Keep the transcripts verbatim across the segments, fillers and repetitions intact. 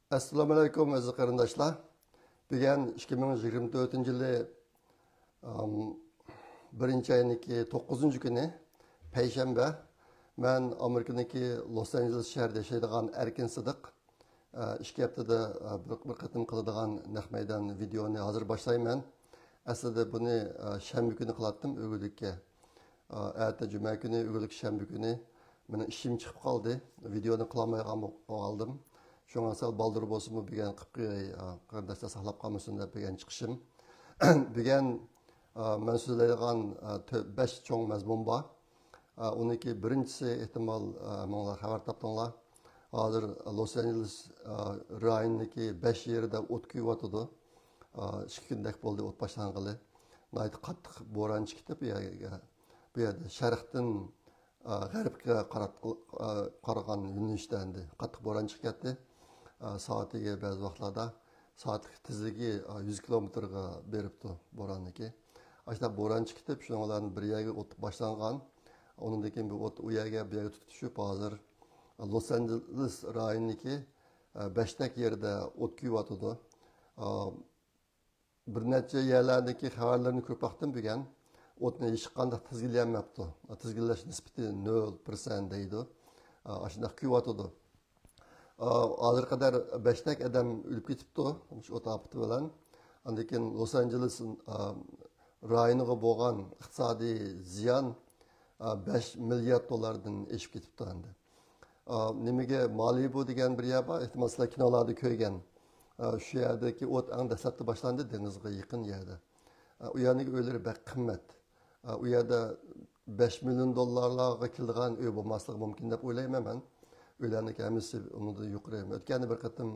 ئەسسالامۇئەلەيكۇم، ئەزىز قېرىنداشلار. بۈگۈن ئىككى مىڭ يىگىرمە تۆتىنچى يىلى، ئام، بىرىنچى ئاينىڭكى توققۇزىنچى كۈنى، پەيشەنبە. مەن ئامېرىكىنىڭكى لوس ئانژېلېس شەھىرىدە ياشايدىغان ئەركىن سىدىق. ئە، ئىككى ھەپتىدە، ئە، بىر، بىر قېتىم قىلىدىغان نەق مەيدان ۋىدېئونى ھازىر باشلايمەن. ئەسلىدە بۇنى، ئە، شەنبە كۈنى قىلاتتىم ئۆگۈدۈككە. ئە، ئەتە جۈمە كۈنى، ئۆگۈدۈك شەنبە كۈنى مېنىڭ ئىشىم چىقىپ قالدى. ۋىدېئونى قىلالمايدىغان بولۇپ قالدىم. شۇڭا سەل بالدۇر بولسىمۇ بۈگۈن قىلىپ قوياي، ئە، قېرىنداشلار ساقلاپ قالمىسۇن دەپ بۈگۈن چىقىشىم. بۈگۈن، ئە، مەن سۆزلەيدىغان، ئە، تۆ-، بەش چوڭ مەزمۇن بار. ئە، ئۇنىڭكى بىرىنچىسى ئېھتىمال، ئە، ھەممىڭلار خەۋەر تاپتىڭلار. ھازىر لوس ئانژېلېس، ئە، رايونىدىكى بەش يېرىدە ئوت كۆيۈۋاتىدۇ. ئە، ئىككى كۈندەك بولدى ئوت باشلانغىلى. ناھايىتى قاتتىق بوران چىقىپ، بۇ يەرگە، بۇ يەردە شەرقتىن، ئە، غەربكە قارات-، ئە، قارىغان يۆنىلىشتە ئەمدى قاتتىق بوران چىقىپ كەتتى. ئە، سائىتىگە بەزى ۋاقىتلاردا سائەتلىك تېزلىكى، ئە، يۈز كىلومېتىرغا بېرىپتۇ بوراننىڭكى. ئاشۇنداق بوران چىقىپ، شۇنىڭ بىلەن بىر يەرگە ئوت باشلانغان. ئۇنىڭدىن كېيىن بۇ ئوت ئۇ يەرگە، بۇ يەرگە تۇتىشىپ، ھازىر لوس ئانژېلېس رايونىدىكى، ئە، بەشتەك يېرىدە ئوت كۆيۈۋاتىدۇ. ئە، بىر نەچچە يەرلەردىكى خەۋەرلەرنى كۆرۈپ باقتىم بۈگۈن. ئوتنى ھېچقانداق تىزگىنلىيەلمەپتۇ. تىزگىنلەش نىسبىتى نۆل پىرسەنت دەيدۇ. ئاشۇنداق كۆيۈۋاتىدۇ. ھازىرغا قەدەر بەشتەك ئادەم ئۆلۈپ كېتىپتۇ شۇ ئوت ئاپىتى بىلەن. ئاندىن كېيىن لوس ئانژېلېس رايونىغا بولغان ئىقتىسادىي زىيان بەش مىليارد دوللاردىن ئېشىپ كېتىپتۇ ئەمدى. ئا، نېمىگە مالىبۇ دېگەن بىر يەر بار، ئېھتىمال سىلەر كىنولاردا كۆرگەن. ئا، شۇ يەردىكى ئوت ئەڭ دەسلەپتە باشلاندى، دېڭىزغا يېقىن يەردە. ئا، ئۇ يەرنىڭ ئۆيلىرى بەك قىممەت. ئا، ئۇ يەردە بەش مىليون دوللارلارغا كېلىدىغان ئۆي بولماسلىقى مۇمكىن دەپ ئويلايمەن مەن. ئۆيلەرنىڭكى ھەممىسى ئۇنىڭدىن يۇقىرى. ئۆتكەندە بىر قېتىم،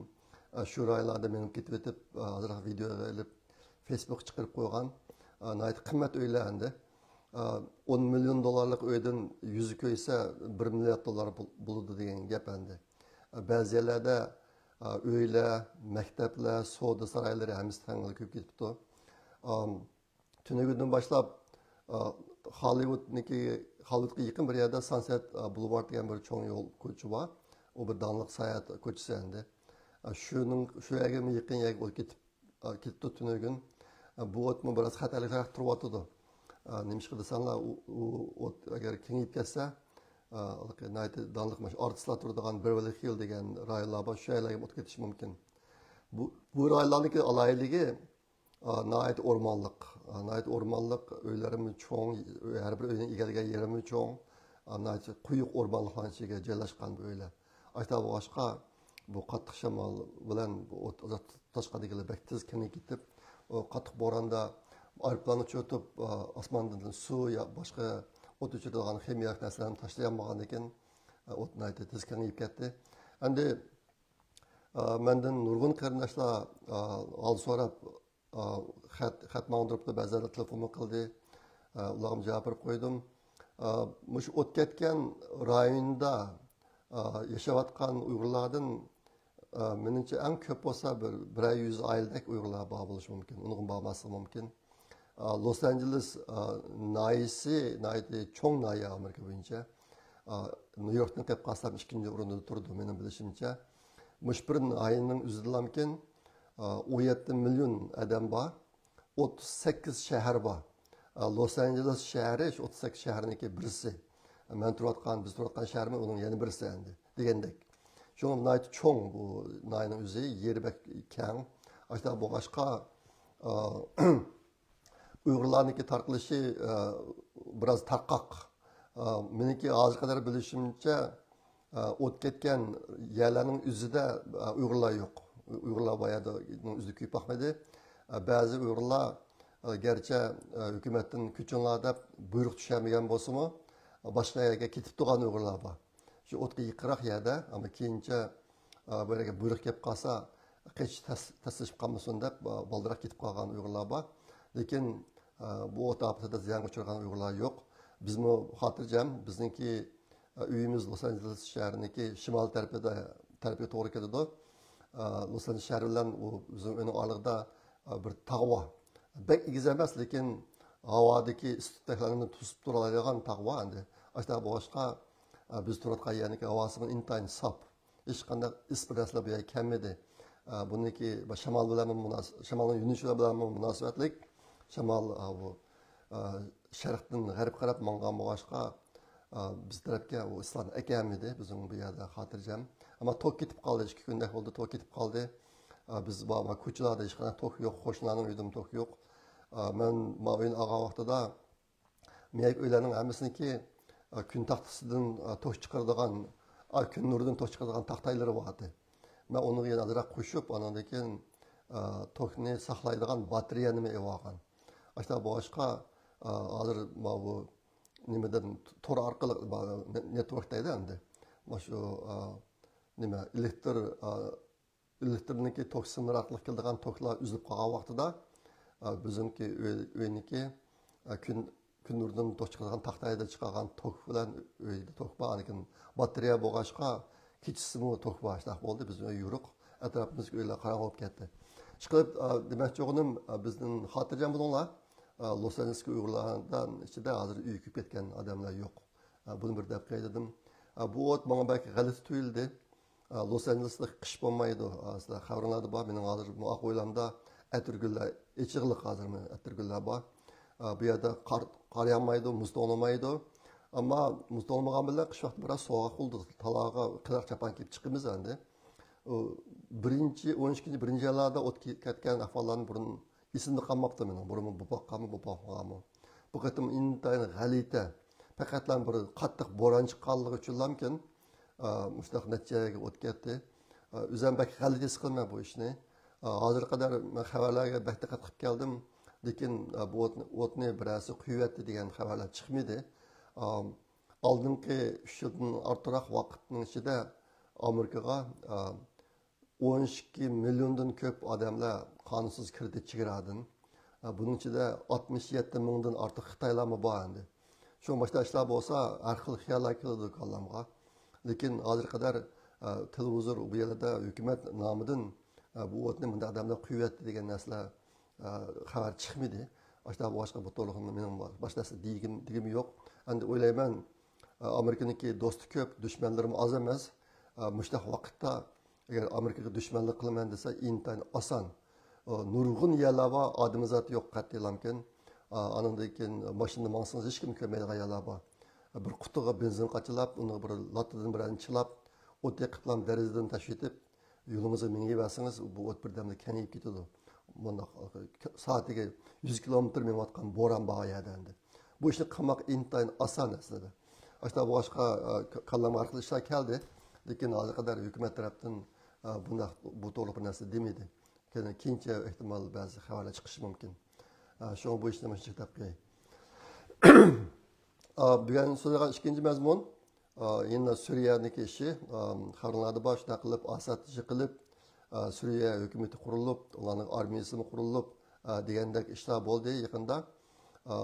ئا، شۇ رايونلاردا مېڭىپ كېتىۋېتىپ، ئا، ئازراق ۋىدېئوغا ئېلىپ، فېيسبۇكقا چىقىرىپ قويغان. ئا، ناھايىتى قىممەت ئۆيلەر ئەمدى. ئا، ئون مىليون دوللارلىق ئۆيدىن يۈزى كۆيسە، بىر مىليارد دوللار بول-، بولىدۇ دېگەن گەپ ئەمدى. ئا، بەزى يەرلەردە، ئا، ئۆيلەر، مەكتەپلەر، سودا سارايلىرى ھەممىسى تەڭلا كۆيۈپ كېتىپتۇ. ئا، تۈنۈگۈندىن باشلاپ، ئا، خالىۋۇدنىڭكى، خالىۋۇدقا يېقىن بىر يەردە سانسېت، ئا، بۇلۋارد دېگەن بىر چوڭ يول كوچا بار. ئۇ بىر داڭلىق ساياھەت كوچىسى ئەمدى. ئا، شۇنىڭ، شۇ يەرگە يېقىن يەرگە ئوت كېتىپ، ئا، كېتىپتۇ تۈنۈگۈن. ئا، بۇ ئوتمۇ بىراز خەتەرلىكرەك تۇرۇۋاتىدۇ. ئا، نېمىشقا دېسەڭلار، ئۇ، ئۇ ئوت ئەگەر كېڭىيىپ كەتسە، ئا، ناھايىتى داڭلىق مانا شۇ ئارتىسلار تۇرىدىغان بېۋېرلى خىل دېگەن رايونلار بار، شۇ يەرلەرگە ئوت كېتىشى مۇمكىن. بۇ، بۇ رايونلارنىڭكى ئالاھىدىلىكى، ئا، ناھايىتى ئورمانلىق. ئا، ناھايىتى ئورمانلىق، ئۆيلىرىمۇ چوڭ، ھەر بىر ئۆينىڭ ئىگىلىگەن يېرىمۇ چوڭ. ئا، ناھايىتى قويۇق ئورمانلىقلارنىڭ ئىچىگە جايلاشقان بۇ ئۆيلەر. ئاشۇنداق بولغاچقا، بۇ قاتتىق شامال بىلەن بۇ ئوت ئازاد تاشقىدىكىلەر بەك تېز كېڭىيىپ كېتىپ، ئۇ قاتتىق بوراندا ئايروپىلان ئۇچۇرتۇپ، ئا، ئاسماندىن سۇ يا باشقا ئوت ئۆچۈرىدىغان خىمىيەلىك نەرسىلەرنى تاشلىيالمىغاندىكىن، ئا، ئوت ناھايىتى تېز كېڭىيىپ كەتتى. ئەمدى، ئا، مەندىن نۇرغۇن قېرىنداشلار، ئا، ھال سوراپ، ئا، خەت، خەت ماڭدۇرۇپتۇ، بەزىلەر تېلېفونمۇ قىلدى. ئا، ئۇلارغا جاۋاب بېرىپ قويدۇم. ئا، مۇشۇ ئوت كەتكەن رايوندا، ئا، ياشاۋاتقان ئۇيغۇرلاردىن، ئا، مېنىڭچە ئەڭ كۆپ بولسا بىر، بىرەر يۈز ئائىلىدەك ئۇيغۇرلار بار بولۇشى مۇمكىن. ئۇنىڭغا بارماسلىقى مۇمكىن. ئا، لوس ئانژېلېس، ئا، ناھىيىسى ناھايىتى چوڭ ناھىيە ئامېرىكا بويىچە. ئا، نيۇ يوركتىن قېلىپ قالسام ئىككىنچى ئورۇندا تۇرىدۇ مېنىڭ بىلىشىمچە. مۇشۇ بىر ناھىيەنىڭ ئۆزىدىلامكىن، ئا، ئون يەتتە مىليون ئادەم بار. ئوتتۇز سەككىز شەھەر بار. ئا، لوس ئانژېلېس شەھىرى شۇ ئوتتۇز سەككىز شەھەرنىڭكى بىرسى. مەن تۇرۇۋاتقان، بىز تۇرۇۋاتقان شەھەرمۇ ئۇنىڭ يەنە بىرسى ئەمدى دېگەندەك. شۇڭا ناھايىتى چوڭ بۇ ناھىيەنىڭ ئۆزى، يېرى بەك كەڭ. ئاشۇنداق بولغاچقا، ئا، ئۇيغۇرلارنىڭكى تارقىلىشى، ئا، بىراز تارقاق. ئا، مېنىڭكى ھازىرغا قەدەر بىلىشىمچە، ئا، ئوت كەتكەن يەرلەرنىڭ ئۆزىدە، ئا، ئۇيغۇرلار يوق. ئۇيغۇرلار بار يەرنىڭ ئۆزىدە كۆيۈپ باقمىدى. ئا، بەزى ئۇيغۇرلار، ئا، گەرچە، ئا، ھۆكۈمەتتىن كۆچۈڭلار دەپ بۇيرۇق چۈشەلمىگەن بولسىمۇ، ئا، باشقا يەرگە كېتىپ تۇرغان ئۇيغۇرلار بار. شۇ ئوتقا يېقىنراق يەردە، ئەمما كېيىنچە، ئا، بۇ يەرگە بۇيرۇق كېلىپ قالسا، قېچىش تەس-، تەسلىشىپ قالمىسۇن دەپ، ئا، بالدۇرراق كېتىپ قالغان ئۇيغۇرلار بار. لېكىن، ئا، بۇ ئوت ئاپىتىدە زىيانغا ئۇچرىغان ئۇيغۇرلار يوق. بىزمۇ خاتىرجەم، بىزنىڭكى، ئا، ئۆيىمىز لوس ئانژېلېس شەھىرىنىڭكى شىمال تەرىپىدە، تەرىپىگە توغرا كېلىدۇ. ئا، لوس ئانژېلېس شەھىرى بىلەن ئۇ بىزنىڭ ئۆينىڭ ئارىلىقىدا، ئا، بىر تاغ بار. بەك ئېگىز ئەمەس، لېكىن ھاۋادىكى ئىسسىقلىقلارنى توسۇپ تۇرالايدىغان تاغ بار ئەمدى. ئاشۇنداق بولغاچقا، ئا، بىز تۇرۇۋاتقان يەرنىڭكى ھاۋاسىمۇ ئىنتايىن ساپ. ھېچقانداق ئىس بىر نەرسىلەر بۇ يەرگە كەلمىدى. ئە، بۇنىڭكى شامال بىلەن مۇناس-، شامالنىڭ يۆنىلىشى بىلەن مۇناسىۋەتلىك. شامال، ئە، بۇ، ئە، شەرقتىن غەربكە قاراپ ماڭغان بولغاچقا، ئە، بىز تەرەپكە ئۇ ئىسلام ئەكەلمىدى. بىزنىڭ بۇ يەردە خاتىرجەم. ئەمما توك كېتىپ قالدى. ئىككى كۈندەك بولدى، توك كېتىپ قالدى. ئە، بىز بار، بار كوچىلاردا ھېچقانداق توك يوق، قوشنىلارنىڭ ئۆيىدىمۇ توك يوق. ئە، مەن ماۋۇ ئۆينى ئالغان ۋاقتىدا مېيەك ئۆيلەرنىڭ ھەممىسىنىڭكى، ئە، كۈن تاختىسىدىن، ئە، توك چىقىرىدىغان، ئە، كۈن نۇرىدىن توك چىقىرىدىغان تاختايلىرى بار ئىدى. مەن ئۇنىڭغا يەنە ئازراق قوشۇپ، ئانىڭدىن كېيىن، ئە، توكنى ساقلايدىغان باتارېيە نېمە ئېلىۋالغان. ئاشۇنداق بولغاچقا، ئە، ھازىر ماۋۇ نېمىدىن، تور ئارقىلىق، نېتۋورك دەيدۇ ئەمدى. مانا شۇ، ئە، نېمە، ئېلېكتر، ئە، ئېلېكتىرنىڭكى توك سىملىرى ئارقىلىق كېلىدىغان توكلار ئۈزۈلۈپ قالغان ۋاقتىدا، ئە، بىزنىڭكى ئۆي، ئۆينىڭكى، ئە، كۈن، كۈن نۇرىدىن توك چىقىدىغان تاختايدا چىقارغان توك بىلەن ئۆيدە توك بار، لېكىن باتارېيە بولغاچقا كېچىسىمۇ توك بار، شۇنداق بولدى. بىزنىڭ ئۆي يورۇق، ئەتراپىمىزدىكى ئۆيلەر قاراڭغۇ بولۇپ كەتتى. ئىشقىلىپ، ئە، دېمەكچى بولغىنىم، ئە، بىزدىن خاتىرجەم بولۇڭلار. ئە، لوس ئانژېلېسكى ئۇيغۇرلارنىڭ ئىچىدە ھازىر ئۆيى كۆيۈپ كەتكەن ئادەملەر يوق. ئە، بۇنى بىر دەپ قوياي دېدىم. ئە، بۇ ئوت ماڭا بەك غەلىتە تۇيۇلدى. ئە، لوس ئانژېلېستا قىش بولمايدۇ. ئە، سىلەر خەۋىرىڭلاردا بار. مېنىڭ ھازىر بۇ ئاق ھويلامدا ئەتىرگۈللەر، ئېچىقلىق ھازىرمۇ ئەتىرگۈللەر بار. ئە، بۇ يەردە قار، قار ياغمايدۇ، مۇز توڭلىمايدۇ. ئەمما مۇز توڭلىمىغان بىلەن قىش ۋاقتى بىراز سوغۇق بولىدۇ. تالاغا قىراق چاپان كىيىپ چىقىمىز ئەمدى. ئۇ بىرىنچى، ئون ئىككىنچى، بىرىنچى يىللاردا ئوت كەتكەن ئەھۋاللارنى بۇرۇن ئېسىمدە قالماپتۇ مېنىڭ. بۇرۇنمۇ بولۇپ باققانمۇ، بولۇپ باقمىغانمۇ. بۇ قېتىم ئىنتايىن غەلىتە. پەقەتلا بىر قاتتىق بوران چىققانلىقى ئۈچۈنلامكىن، ئا، مۇشۇنداق نەچچە يەرگە ئوت كەتتى. ئا، ئۆزۈم بەك غەلىتە ھېس قىلىمەن بۇ ئىشنى. ئا، ھازىرغا قەدەر مەن خەۋەرلەرگە بەك دىققەت قىلىپ كەلدىم. لېكىن، ئا، بۇ ئوتنى، ئوتنى بىرەرسى قويۇۋەتتى دېگەن خەۋەرلەر چىقمىدى. ئا، ئالدىنقى ئۈچ يىلدىن ئارتۇقراق ۋاقىتنىڭ ئىچىدە ئامېرىكىغا، ئا، ئون ئىككى مىليوندىن كۆپ ئادەملەر قانۇنسىز كىردى چېگرادىن. ئا، بۇنىڭ ئىچىدە ئاتمىش يەتتە مىڭدىن ئارتۇق خىتايلارمۇ بار ئەمدى. شۇ مۇشۇنداق ئىشلار بولسا، ھەر خىل خىياللار كېلىدۇ كاللامغا. لېكىن ھازىرغا قەدەر، ئا، تېلېۋىزور بۇ يەردە ھۆكۈمەت نامىدىن، ئا، بۇ ئوتنى مۇنداق ئادەملەر قويۇۋەتتى دېگەن نەرسىلەر، ئا، خەۋەر چىقمىدى. ئاشۇنداق بولغاچقا بۇ توغرىلىق مېنىڭ باشقا نەرسە دېگۈم، دېگۈم يوق. ئەمدى ئويلايمەن، ئا، ئامېرىكىنىڭكى دوستى كۆپ، دۈشمەنلىرىمۇ ئاز ئەمەس. ئا، مۇشۇنداق ۋاقىتتا ئەگەر ئامېرىكىغا دۈشمەنلىك قىلىمەن دېسە، ئىنتايىن ئاسان. ئا، نۇرغۇن يەرلەر بار، ئادىمى زادى يوق، قەتئىيلامكىن. ئا، ئانىڭدىن كېيىن ماشىنىدا ماڭسىڭىز ھېچكىم كۆرمەيدىغان يەرلەر بار. بىر قۇتىغا بېنزىن قاچىلاپ، ئۇنىڭغا بىر لاتتىدىن بىرەرنى چىلاپ، ئوت يېقىپلا دېرىزىدىن تاشلىۋېتىپ، يولىڭىزغا مېڭىۋەرسىڭىز، بۇ ئوت بىردەمدە كېڭىيىپ كېتىدۇ. مۇنداق سائىتىگە يۈز كىلومېتىر مېڭىۋاتقان بوران بار يەردە ئەمدى. بۇ ئىشنى قىلماق ئىنتايىن ئاسان ئەسلىدە. ئاشۇنداق بولغاچقا، ئا، ك-، كاللامغا ھەر خىل ئىشلار كەلدى. لېكىن ھازىرغا قەدەر ھۆكۈمەت تەرەپتىن، ئا، بۇنداق، بۇ توغرىلىق بىر نەرسە دېمىدى. كېيىن-، كېيىنچە ئېھتىمال بەزى خەۋەرلەر چىقىشى مۇمكىن. ئا، شۇڭا بۇ ئىشنى مۇشۇ دەپ قوياي. ئا، بۈگۈن سۆزلەيدىغان ئىككىنچى مەزمۇن، ئا، يەنە سۈرىيەنىڭكى ئىشى، ئا، خەۋەرلەردە بار، شۇنداق قىلىپ ئاساد يىقىلىپ، ئا، سۈرىيە ھۆكۈمىتى قۇرۇلۇپ، ئۇلارنىڭ ئارمىيىسىمۇ قۇرۇلۇپ، ئا، دېگەندەك ئىشلار بولدى يېقىندا. ئا،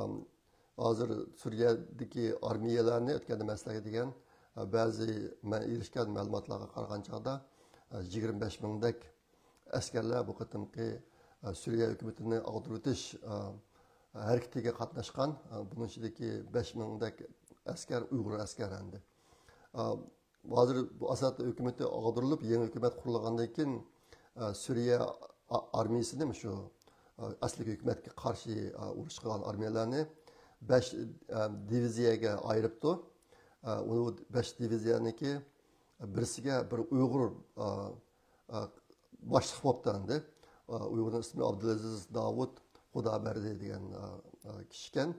ھازىر سۈرىيەدىكى ئارمىيەلەرنى ئۆتكەندە مەن سىلەرگە دېگەن، ئا، بەزى مەن ئېرىشكەن مەلۇماتلارغا قارىغان چاغدا، ئا، يىگىرمە بەش مىڭدەك ئەسكەرلەر بۇ قېتىمقى، ئە، سۈرىيە ھۆكۈمىتىنى ئاغدۇرۇۋېتىش، ئە، ھەرىكىتىگە قاتناشقان. ئە، بۇنىڭ ئىچىدىكى بەش مىڭدەك ئەسكەر ئۇيغۇر ئەسكەر ئەمدى. ئە، ھازىر بۇ ئاساد ھۆكۈمىتى ئاغدۇرۇلۇپ، يېڭى ھۆكۈمەت قۇرۇلغاندىن كېيىن، ئە، سۈرىيە ئا-، ئارمىيىسىنى مۇشۇ، ئە، ئەسلىكى ھۆكۈمەتكە قارشى، ئە، ئۇرۇش قىلغان ئارمىيەلەرنى بەش، ئە، دىۋىزىيەگە ئايرىپتۇ. ئە، ئۇ بەش دىۋىزىيەنىڭكى بىرسىگە بىر ئۇيغۇر، ئە، ئە، باشلىق بوپتۇ ئەمدى. ئە، ئۇيغۇرنىڭ ئىسمى ئابدۇلئەزىز داۋۇت خۇدابەردى دېگەن، ئە، ئە، كىشىكەن.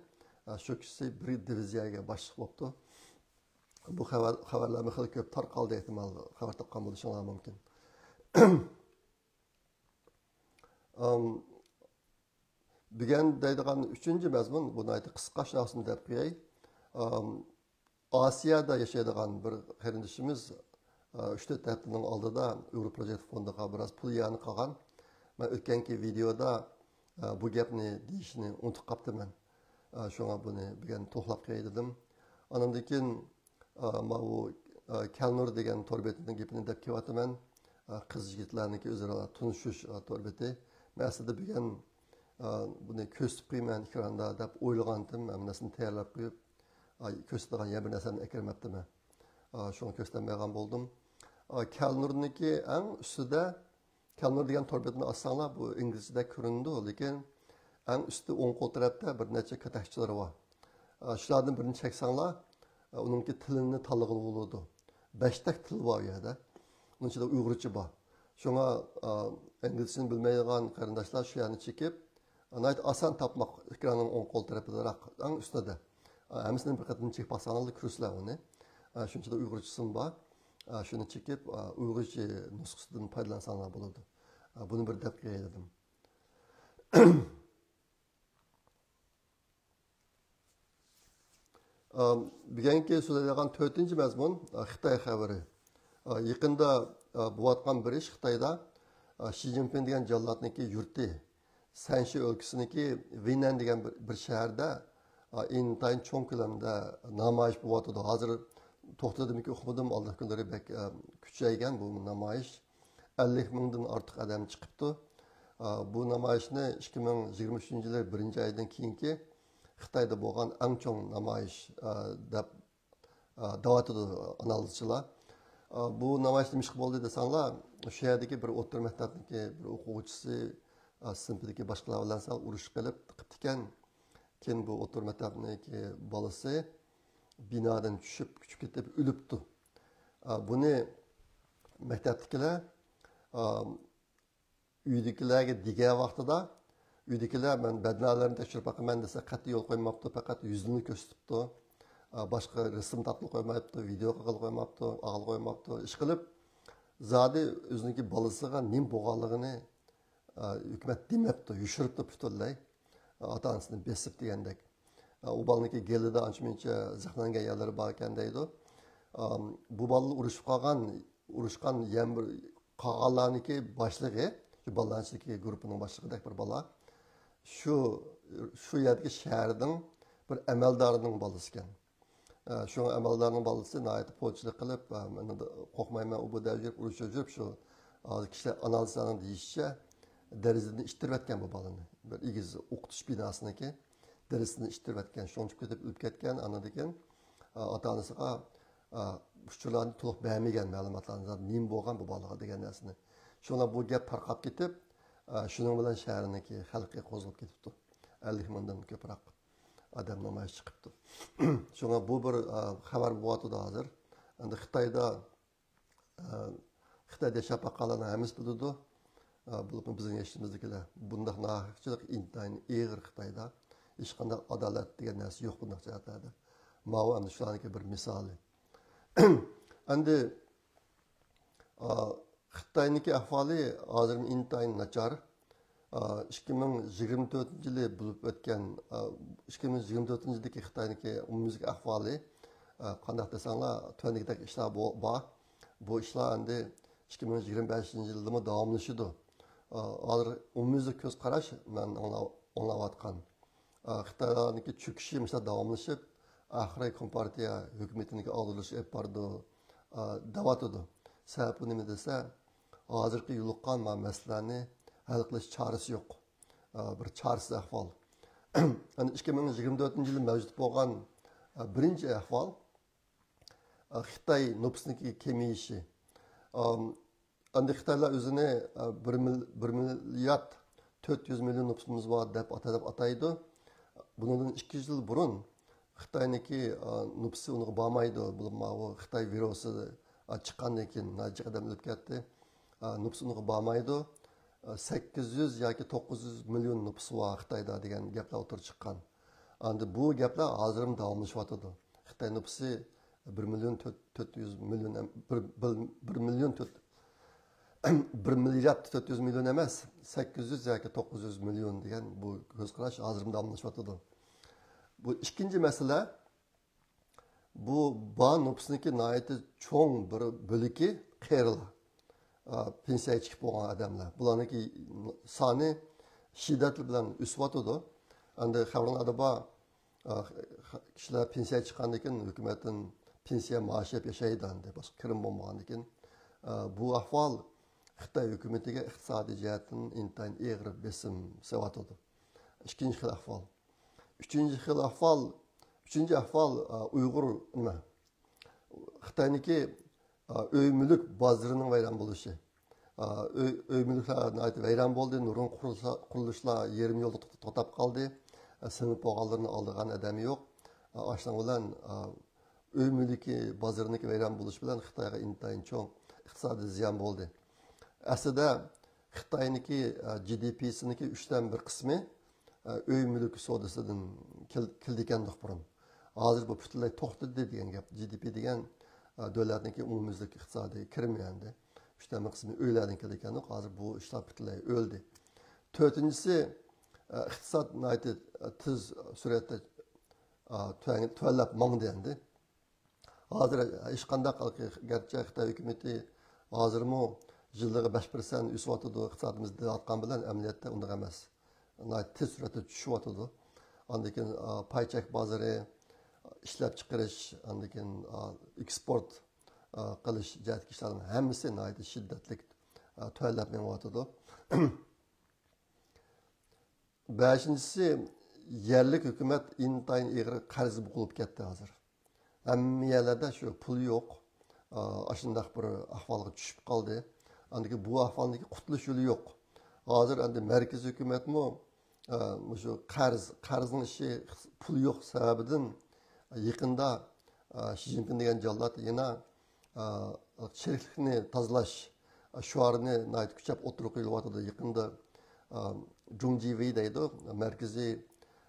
ئە، شۇ كىشى بىر دىۋىزىيەگە باشلىق بوپتۇ. بۇ خەۋەر، خەۋەرلەرمۇ خېلى كۆپ تارقالدى، ئېھتىمال خەۋەر تاپقان بولۇشۇڭلار مۇمكىن. ئەم، بۈگۈن دەيدىغان ئۈچىنچى مەزمۇن، بۇ ناھايىتى قىسقا، شۇنىڭ ئۈستىدە دەپ قوياي. ئەم، ئاسىيادا ياشايدىغان بىر قېرىندىشىمىز، ئە، ئۈچ تۆت ھەپتىنىڭ ئالدىدا ئۇيغۇر پروجېكت فوندىغا بىراز پۇل ئىئانە قىلغان. مەن ئۆتكەنكى ۋىدېيودا، ئە، بۇ گەپنى دېيىشنى ئۇنتۇپ قاپتىمەن. ئە، شۇڭا بۇنى بۈگۈن توقلاپ قوياي دېدىم. ئاندىن كېيىن، ئە، ماۋۇ، ئە، كەلنۇر دېگەن تور بېتىنىڭ گېپىنى دەپ كېلىۋاتىمەن. ئە، قىز يىگىتلەرنىڭكى ئۆزئارا تونۇشۇش، ئە، تور بېتى. مەن ئەسلىدە بۈگۈن، ئە، بۇنى كۆرسىتىپ قويىمەن ئېكراندا دەپ ئويلىغانتىم. ھەممە نەرسىنى تەييارلاپ قويۇپ، ئاي، كۆرسىتىدىغان يەنە بىر نەرسەمنى ئەكىرمەپتىمەن. ئا، شۇڭا كۆرسىتەلمەيدىغان بولدۇم. ئا، كەلنۇرنىڭكى ئەڭ ئۈستىدە، كالنۇر دېگەن تور بېتىنى ئاچساڭلار، بۇ ئىنگلىزچىدەك كۆرۈنىدۇ، لېكىن ئەڭ ئۈستى ئوڭ قول تەرەپتە بىر نەچچە كاتەكچىلىرى بار. ئا، شۇلاردىن بىرىنى چەكسەڭلار، ئا، ئۇنىڭكى تىلىنى تاللىغىلى بولىدۇ. بەشتەك تىل بار ئۇ يەردە. ئۇنىڭ ئىچىدە ئۇيغۇرچە بار. شۇڭا، ئا، ئىنگلىزچىنى بىلمەيدىغان قېرىنداشلار شۇ يەرنى چېكىپ، ناھايىتى ئاسان تاپماق، ئېكراننىڭ ئوڭ قول تەرىپىدىراق، ئەڭ ئۈستىدە. ئا، ھەممىسىنى بىر قېتىم چېكىپ باقساڭلار كۆرىسىلەر ئۇنى. ئا، شۇنچىدا ئۇيغۇرچىسىمۇ بار. ئا، شۇنى چېكىپ، ئا، ئۇيغۇرچە نۇسخىسىدىن پايدىلانساڭلار بولىدۇ. ئا، بۇنى بىر دەپ قوياي دېدىم. ئا، بۈگۈنكى سۆزلەيدىغان تۆتىنچى مەزمۇن، ئا، خىتاي خەۋىرى. ئا، يېقىندا، ئا، بولۇۋاتقان بىر ئىش خىتايدا، ئا، شى جىنپىڭ دېگەن جاللاتنىڭكى يۇرتى، سەنشى ئۆلكىسىنىڭكى ۋېينەن دېگەن بىر، بىر شەھەردە، ئا، ئىنتايىن چوڭ كۆلەمدە نامايىش بولۇۋاتىدۇ. ھازىر توختىدىمىكى ئۇقمىدىم، ئالدىنقى كۈنلىرى بەك، ئا، كۈچەيگەن بۇ نامايىش. ئەللىك مىڭدىن ئارتۇق ئادەم چىقىپتۇ. ئا، بۇ نامايىشنى ئىككى مىڭ يىگىرمە ئۈچىنچى يىلى بىرىنچى ئايدىن كېيىنكى خىتايدا بولغان ئەڭ چوڭ نامايىش، ئا، دەپ، ئا، دەۋاتىدۇ ئانالىزچىلار. ئا، بۇ نامايىش نېمىشقا بولدى دېسەڭلار، شۇ يەردىكى بىر ئوتتۇرا مەكتەپنىڭكى بىر ئوقۇغۇچىسى، ئا، سىنىپىدىكى باشقىلار بىلەن سەل ئۇرۇش قىلىپ قىپتىكەن. كېيىن بۇ ئوتتۇرا مەكتەپنىڭكى بالىسى بىنادىن چۈشۈپ، كۆچۈپ كېتىپ ئۆلۈپتۇ. ئا، بۇنى مەكتەپتىكىلەر، ئا، ئۆيدىكىلەرگە دېگەن ۋاقتىدا، ئۆيدىكىلەر مەن بەدنالىرىنى تەكشۈرۈپ باقىمەن دېسە، قەتئىي يول قويماپتۇ، پەقەت يۈزىنى كۆرسىتىپتۇ. ئا، باشقا رەسىم تارتقىلى قويماپتۇ، ۋىدېئو قىلغىلى قويماپتۇ، ئالغىلى قويماپتۇ. ئىشقىلىپ، زادى ئۆزىنىڭكى بالىسىغا نېمە بولغانلىقىنى، ئا، ھۆكۈمەت دېمەپتۇ، يوشۇرۇپتۇ پۈتۈنلەي. ئاتا ئانىسىنى بېسىپ دېگەندەك. ئا، ئۇ بالىنىڭكى گېلىدا ئانچە مۇنچە زەخىملەنگەن يەرلىرى بار ئىكەن دەيدۇ. ئا، بۇ بالىلار ئۇرۇشۇپ قالغان، ئۇرۇشقان يەنە بىر قالغانلارنىڭكى باشلىقى، شۇ بالىلارنىڭ ئىچىدىكى گۇرۇپپىنىڭ باشلىقىدەك بىر بالا، شۇ، شۇ يەردىكى شەھەرنىڭ بىر ئەمەلدارىنىڭ بالىسى ئىكەن. ئە، شۇڭا ئەمەلدارنىڭ بالىسى ناھايىتى پوچىلىق قىلىپ، ئە، مەن قورقمايمەن، ئۇ بۇ دەپ يۈرۈپ، ئۇرۇش يۈرۈپ، شۇ ھازىر كىشىلەر، ئانالىزچىلارنىڭ دېيىشىچە، دېرىزىدىن ئىتتىرىۋەتكەن بۇ بالىنى. بىر ئېگىز ئوقۇتۇش بىناسىنىڭكى دېرىزىسىدىن ئىتتىرىۋەتكەن، شۇڭچۇپ كېتىپ ئۆلۈپ كەتكەن. ئاندىن كېيىن، ئە، ئاتا-ئانىسىغا، ئە، ئۇچۇرلارنى تولۇق بەرمىگەن، مەلۇماتلارنى، نېمە بولغان بۇ بالىغا دېگەن نەرسىنى. شۇڭا بۇ گەپ تارقاپ كېتىپ، ئە، شۇنىڭ بىلەن شەھەرنىڭكى خەلقى قوزغىلىپ كېتىپتۇ. ئەللىك مىڭدىن كۆپرەك ئادەم نامايىش چىقىپتۇ. شۇڭا بۇ بىر، ئا، خەۋەر بولۇۋاتىدۇ ھازىر. ئەمدى خىتايدا، ئا، خىتايدا ياشاپ باققانلارنىڭ ھەممىسى بىلىدۇ. ئا، بولۇپمۇ بىزنىڭ ياشلىرىمىزدىكىلەر. بۇنداق ناھەقچىلىق ئىنتايىن ئېغىر خىتايدا. ھېچقانداق ئادالەت دېگەن نەرسە يوق بۇنداق جەھەتلەردە. ماۋۇ ئەمدى شۇلارنىڭكى بىر مىسالى. ئەمدى، ئا، خىتاينىڭكى ئەھۋالى ھازىر ئىنتايىن ناچار. ئىككى مىڭ يىگىرمە تۆتىنچى يىلى بولۇپ ئۆتكەن، ئىككى مىڭ يىگىرمە تۆتىنچى يىلدىكى خىتاينىڭكى ئومۇميۈزلۈك ئەھۋالى، قانداق دېسەڭلار، تۆۋەندىكىدەك ئىشلار بو-، بار. بۇ ئىشلار ئەمدى ئىككى مىڭ يىگىرمە بەشىنچى يىلدىمۇ داۋاملىشىدۇ. ھازىر ئومۇميۈزلۈك كۆز قاراش مەن ئاڭلا-، ئاڭلاۋاتقان. خىتايلارنىڭكى چۆكۈشى مۇشۇنداق داۋاملىشىپ، ئاخىرى كومپارتىيە ھۆكۈمىتىنىڭكى ئاغدۇرۇلۇشى ئېلىپ بارىدۇ، دەۋاتىدۇ. سەۋەبى نېمە دېسە، ھازىرقى يولۇققان مەسىلىلەرنى ھەل قىلىش چارىسى يوق. بىر چارىسىز ئەھۋال. ئەنە ئىككى مىڭ يىگىرمە تۆتىنچى يىلى مەۋجۇت بولغان، بىرىنچى ئەھۋال، خىتاي نوپۇسىنىڭكى كېمىيىشى. ئەمدى خىتايلار ئۆزىنى، بىر مىل-، بىر مىليارد تۆت يۈز مىليون نوپۇسىمىز بار دەپ ئاتا-، دەپ ئاتايدۇ. بۇنىڭدىن ئىككى يۈز يىل بۇرۇن خىتاينىڭكى، ئا، نوپۇسى ئۇنىڭغا بارمايدۇ. بولۇپمۇ بۇ خىتاي ۋىرۇسى، ئا، چىققاندىن كېيىن ناھايىتى جىق ئادەم ئۆلۈپ كەتتى. ئا، نوپۇسى ئۇنىڭغا بارمايدۇ. ئا، سەككىز يۈز ياكى توققۇز يۈز مىليون نوپۇسى بار خىتايدا دېگەن گەپلەر ئوتتۇرىغا چىققان. ئەمدى بۇ گەپلەر ھازىرمۇ داۋاملىشىۋاتىدۇ. خىتاي نوپۇسى بىر مىليون تۆت، تۆت يۈز مىليون ئەم-، بىر، بىر، بىر مىليون تۆت، بىر مىليارد تۆت يۈز مىليون ئەمەس، سەككىز يۈز ياكى توققۇز يۈز مىليون دېگەن بۇ كۆز قاراش ھازىرمۇ داۋاملىشىۋاتىدۇ. بۇ ئىككىنچى مەسىلە، بۇ بار نوپۇسنىڭكى ناھايىتى چوڭ بىر بۆلىكى قېرىلار. ئا، پېنسىيەگە چىقىپ بولغان ئادەملەر. بۇلارنىڭكى سانى شىددەت بىلەن ئۆسۈۋاتىدۇ. ئەمدى خەۋەرلەردە بار، ئا، كىشىلەر پېنسىيەگە چىققاندىن كېيىن ھۆكۈمەتتىن پېنسىيە مائاشى يەپ ياشايدۇ ئەمدى، باشقا كىرىم بولمىغاندىن كېيىن. ئا، بۇ ئەھۋال خىتاي ھۆكۈمىتىگە ئىقتىسادىي جەھەتتىن ئىنتايىن ئېغىر بېسىم سېلىۋاتىدۇ. ئىككىنچى خىل ئەھۋال. ئۈچىنچى خىل ئەھۋال، ئۈچىنچى ئەھۋال، ئا، ئۇيغۇر نېمە؟ خىتاينىڭكى، ئا، ئۆي مۈلۈك بازىرىنىڭ ۋەيران بولۇشى. ئۆي، ئۆي مۈلۈكلەر ناھايىتى ۋەيران بولدى، نۇرغۇن قۇرۇلۇشلار، قۇرۇلۇشلار يېرىم يولدا توختاپ قالدى. سېلىنىپ بولغانلىرىنى ئالىدىغان ئادەم يوق. ئاشۇنىڭ بىلەن ئۆي مۈلكى بازىرىنىڭكى ۋەيران بولۇشى بىلەن خىتايغا ئىنتايىن چوڭ ئىقتىسادىي زىيان بولدى. ئەسلىدە خىتاينىڭكى جى دى پىسىنىڭكى ئۈچتىن بىر قىسمى ئۆي مۈلكى سودىسىدىن كېلىدىكەندۇق بۇرۇن. ھازىر بۇ پۈتۈنلەي توختىدى دېگەن گەپ. جى دى پى دېگەن دۆلەتنىڭكى ئومۇميۈزلۈك ئىقتىسادىي كىرىمى ئەمدى. ئۈچتىن بىر قىسمى ئۆيلەردىن كېلىدىكەندۇق. ھازىر بۇ ئىشلار پۈتۈنلەي ئۆلدى. تۆتىنچىسى، ئىقتىساد ناھايىتى تېز سۈرئەتتە تۆۋەنلەپ ماڭدى ئەمدى. ھازىر ھېچقانداق، گەرچە خىتاي ھۆكۈمىتى ھازىرمۇ يىللىقى بەش پىرسەنت ئۆسۈۋاتىدۇ، ئىقتىسادىمىز دەۋاتقان بىلەن، ئەمەلىيەتتە ئۇنداق ئەمەس. ناھايىتى تېز سۈرئەتتە چۈشۈۋاتىدۇ. ئاندىن كېيىن پاي چەك بازىرى، ئىشلەپچىقىرىش، ئاندىن كېيىن ئېكسپورت قىلىش جەھەتتىكى ئىشلارنىڭ ھەممىسى ناھايىتى شىددەتلىك تۆۋەنلەپ مېڭىۋاتىدۇ. بەشىنچىسى، يەرلىك ھۆكۈمەت ئىنتايىن ئېغىر قەرزگە بوغۇلۇپ كەتتى ھازىر. ھەممە يەرلەردە شۇ پۇل يوق. ئا، ئاشۇنداق بىر ئەھۋالغا چۈشۈپ قالدى. ئاندىكى بۇ ئەھۋالدىكى قۇتۇلۇش يولى يوق. ھازىر ئەمدى مەركىزىي ھۆكۈمەتمۇ، ئا، مۇشۇ قەرز، قەرزنىڭ ئىشى پۇل يوق سەۋەبىدىن يېقىندا، ئا، شى جىنپىڭ دېگەن جاللات يەنە ئا، چىرىكلىكنى تازىلاش شوئارىنى ناھايىتى كۈچەپ ئوتتۇرىغا قويۇۋاتىدۇ. يېقىندا، ئا، جۇڭجىۋېي دەيدۇ، مەركىزىي،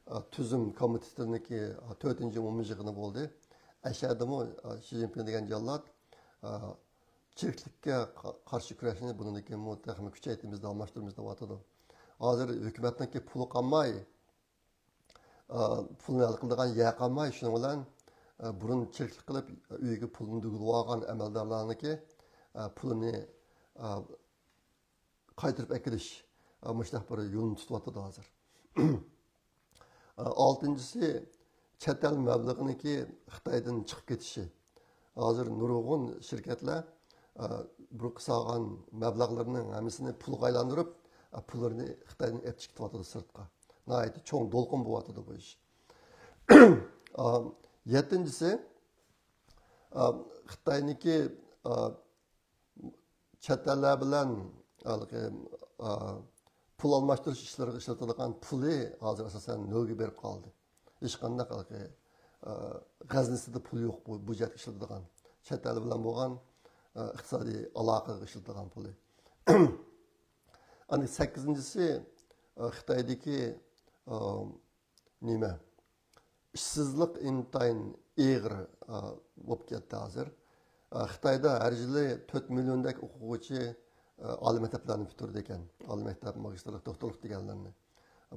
ئا، تۈزۈم كومىتېتىنىڭكى، ئا، تۆتىنچى ئومۇمىي يىغىنى بولدى. ئەشەدىمۇ، ئا، شى جىنپىڭ دېگەن جاللات، ئا، چىرىكلىككە قا-، قارشى كۈرەشنى بۇنىڭدىن كېيىنمۇ تېخىمۇ كۈچەيتىمىز، داۋاملاشتۇرىمىز دەۋاتىدۇ. ھازىر ھۆكۈمەتنىڭكى پۇلى قالماي، ئا، پۇلنى ھەل قىلىدىغان يەر قالماي، شۇنىڭ بىلەن، ئا، بۇرۇن چىرىكلىك قىلىپ، ئۆيىگە پۇلنى دۈگىلىۋالغان ئەمەلدارلارنىڭكى، ئا، پۇلىنى، ئا، قايتۇرۇپ ئەكېلىش، ئا، مۇشۇنداق بىر يولنى تۇتۇۋاتىدۇ ھازىر. ئا، ئالتىنچىسى، چەت ئەل مەبلىغىنىڭكى خىتايدىن چىقىپ كېتىشى. ھازىر نۇرغۇن شىركەتلەر، ئا، بۇرۇنقى سالغان مەبلەغلىرىنىڭ ھەممىسىنى پۇلغا ئايلاندۇرۇپ، ئا، پۇللىرىنى خىتايدىن ئېلىپ چىقىپ كېتىۋاتىدۇ سىرتقا. ناھايىتى چوڭ دولقۇن بولۇۋاتىدۇ بۇ ئىش. ئا، يەتتىنچىسى، ئا، خىتاينىڭكى، ئا، چەت ئەللەر بىلەن ھېلىقى، ئا، پۇل ئالماشتۇرۇش ئىشلىرىغا ئىشلىتىدىغان پۇلى ھازىر ئاساسەن نۆلگە بېرىپ قالدى. ھېچقانداق ھېلىقى، ئا، غەزنىسىدە پۇل يوق بۇ، بۇ جەھەتكە ئىشلىتىدىغان. چەت ئەل بىلەن بولغان، ئا، ئىقتىسادىي ئالاقىگە ئىشلىتىدىغان پۇلى. ئەنە سەككىزىنچىسى، ئا، خىتايدىكى، ئا، نېمە؟ ئىشسىزلىق ئىنتايىن ئېغىر، ئا، بولۇپ كەتتى ھازىر. ئا، خىتايدا ھەر يىلى تۆت مىليوندەك ئوقۇغۇچى، ئا، ئالىي مەكتەپلەرنى پۈتتۈرىدىكەن. ئالىي مەكتەپ، ماگىستىرلىق، دوكتورلۇق دېگەنلەرنى.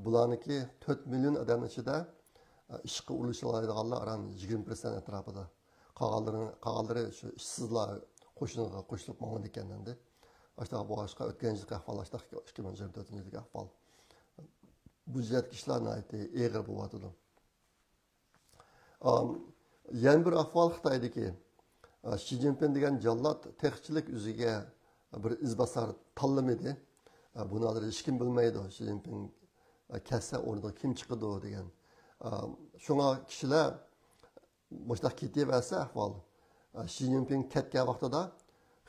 بۇلارنىڭكى تۆت مىليون ئادەمنىڭ ئىچىدە، ئا، ئىشقا ئورۇنلىشالايدىغانلار ئاران يىگىرمە پىرسەنت ئەتراپىدا. قالغانلىرى، قالغانلىرى شۇ ئىشسىزلار قوشۇنىغا قوشۇلۇپ ماڭىدىكەن ئەمدى. ئاشۇنداق بولغاچقا ئۆتكەن يىلقى ئەھۋال، ئاشۇنداق ئىككى مىڭ يىگىرمە تۆتىنچى يىلدىكى ئەھۋال. بۇ جەھەتتىكى ئىشلار ناھايىتى ئېغىر بولۇۋاتىدۇ. ئام، يەنە بىر ئەھۋال خىتايدىكى. ئا، شى جىنپىڭ دېگەن جاللات تېخىچىلىك ئۆزىگە بىر ئىزباسار تاللىمىدى. ئا، بۇنى ھازىر ھېچكىم بىلمەيدۇ. شى جىنپىڭ، ئا، كەتسە ئورنىغا كىم چىقىدۇ دېگەن. ئا، شۇڭا كىشىلەر مۇشۇنداق كېتىۋەرسە ئەھۋال، شى جىنپىڭ كەتكەن ۋاقتىدا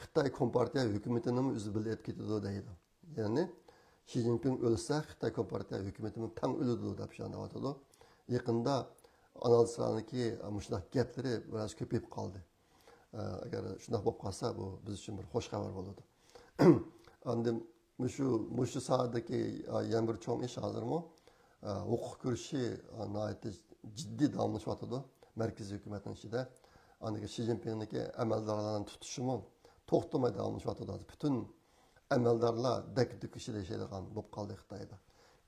خىتاي كومپارتىيە ھۆكۈمىتىنىمۇ ئۆزى بىللە ئېلىپ كېتىدۇ دەيدۇ. يەنى شى جىنپىڭ ئۆلسە خىتاي كومپارتىيە ھۆكۈمىتىمۇ تەڭ ئۆلىدۇ دەپ شۇنداق دەۋاتىدۇ. يېقىندا ئانالىزلارنىڭكى مۇشۇنداق گەپلىرى بىراز كۆپىيىپ قالدى. ئەگەر شۇنداق بولۇپ قالسا، بۇ بىز ئۈچۈن بىر خوش خەۋەر بولىدۇ. ئاندىن مۇشۇ، مۇشۇ ساھەدىكى، ئا، يەنە بىر چوڭ ئىش ھازىرمۇ، ئا، ھوقۇق كۈرىشى، ئا، ناھايىتى جىددىي داۋاملىشىۋاتىدۇ مەركىزىي ھۆكۈمەتنىڭ ئىچىدە. ئاندىن كېيىن شى جىنپىڭنىڭكى ئەمەلدارلارنى تۇتۇشىمۇ توختىماي داۋاملىشىۋاتىدۇ. پۈتۈن ئەمەلدارلار دەككە دۈككە ئىچىدە ياشايدىغان بولۇپ قالدى خىتايدا.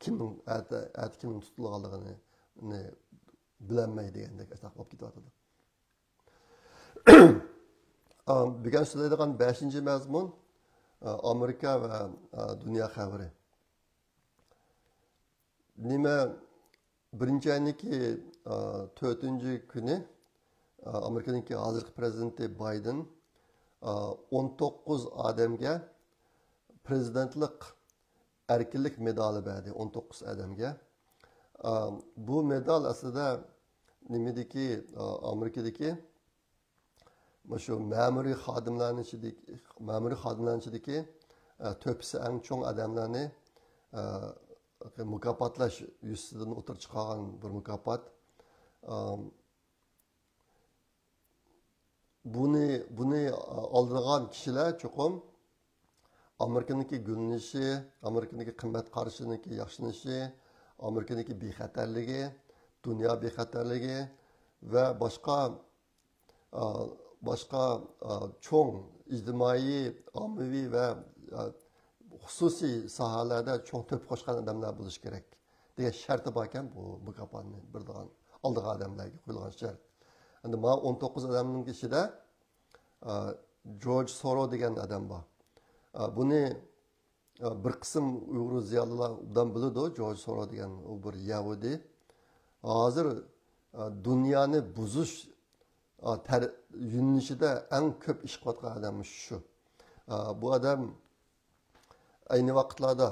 كىمنىڭ ئەتە، ئەتە كىمنىڭ تۇتۇلغانلىقىنى بىلەلمەي دېگەندەك ئەتراق بولۇپ كېتىۋاتىدۇ. بۈگۈن سۆزلەيدىغان بەشىنچى مەزمۇن، ئامېرىكا ۋە دۇنيا خەۋىرى. نېمە، بىرىنچى ئاينىڭكى تۆتىنچى كۈنى ئامېرىكىنىڭكى ھازىرقى پرېزىدېنتى بايدېن ئون توققۇز ئادەمگە پرېزىدېنتلىق ئەركىنلىك مېدالى بەردى، ئون توققۇز ئادەمگە. ئا، بۇ مېدال ئەسلىدە نېمىدىكى، ئا، ئامېرىكىدىكى مۇشۇ مەمۇرىي خادىملارنىڭ ئىچىدىكى، مەمۇرىي خادىملارنىڭ ئىچىدىكى، تۆھپىسى ئەڭ چوڭ ئادەملەرنى مۇكاپاتلاش يۈزىسىدىن ئوتتۇرىغا چىقارغان بىر مۇكاپات. بۇنى بۇنى ئالىدىغان كىشىلەر چوقۇم ئامېرىكىنىڭكى گۈللىنىشى، ئامېرىكىنىڭكى قىممەت قارىشىنىڭكى ياخشىلىنىشى، ئامېرىكىنىڭكى بىخەتەرلىكى، دۇنيا بىخەتەرلىكى ۋە باشقا باشقا چوڭ ئىجتىمائىي، ئاممىۋى ۋە خۇسۇسىي ساھەلەردە چوڭ تۆھپە قوشقان ئادەملەر بولۇشى كېرەك دېگەن شەرتى باركەن، بۇ مۇكاپاتنى بېرىدىغان، ئالىدىغان ئادەملەرگە قويۇلغان شەرت. ئەمدى مانا ئون توققۇز ئادەمنىڭ ئىچىدە جورج سورو دېگەن ئادەم بار. بۇنى بىر قىسىم ئۇيغۇر زىيالىيلار ئوبدان بىلىدۇ، جورج سورو دېگەن ئۇ بىر يەھۇدىي. ھازىر دۇنيانى بۇزۇش يۆنىلىشىدە ئەڭ كۆپ ئىش قىلىۋاتقان ئادەم شۇ. بۇ ئادەم ئەينى ۋاقىتلاردا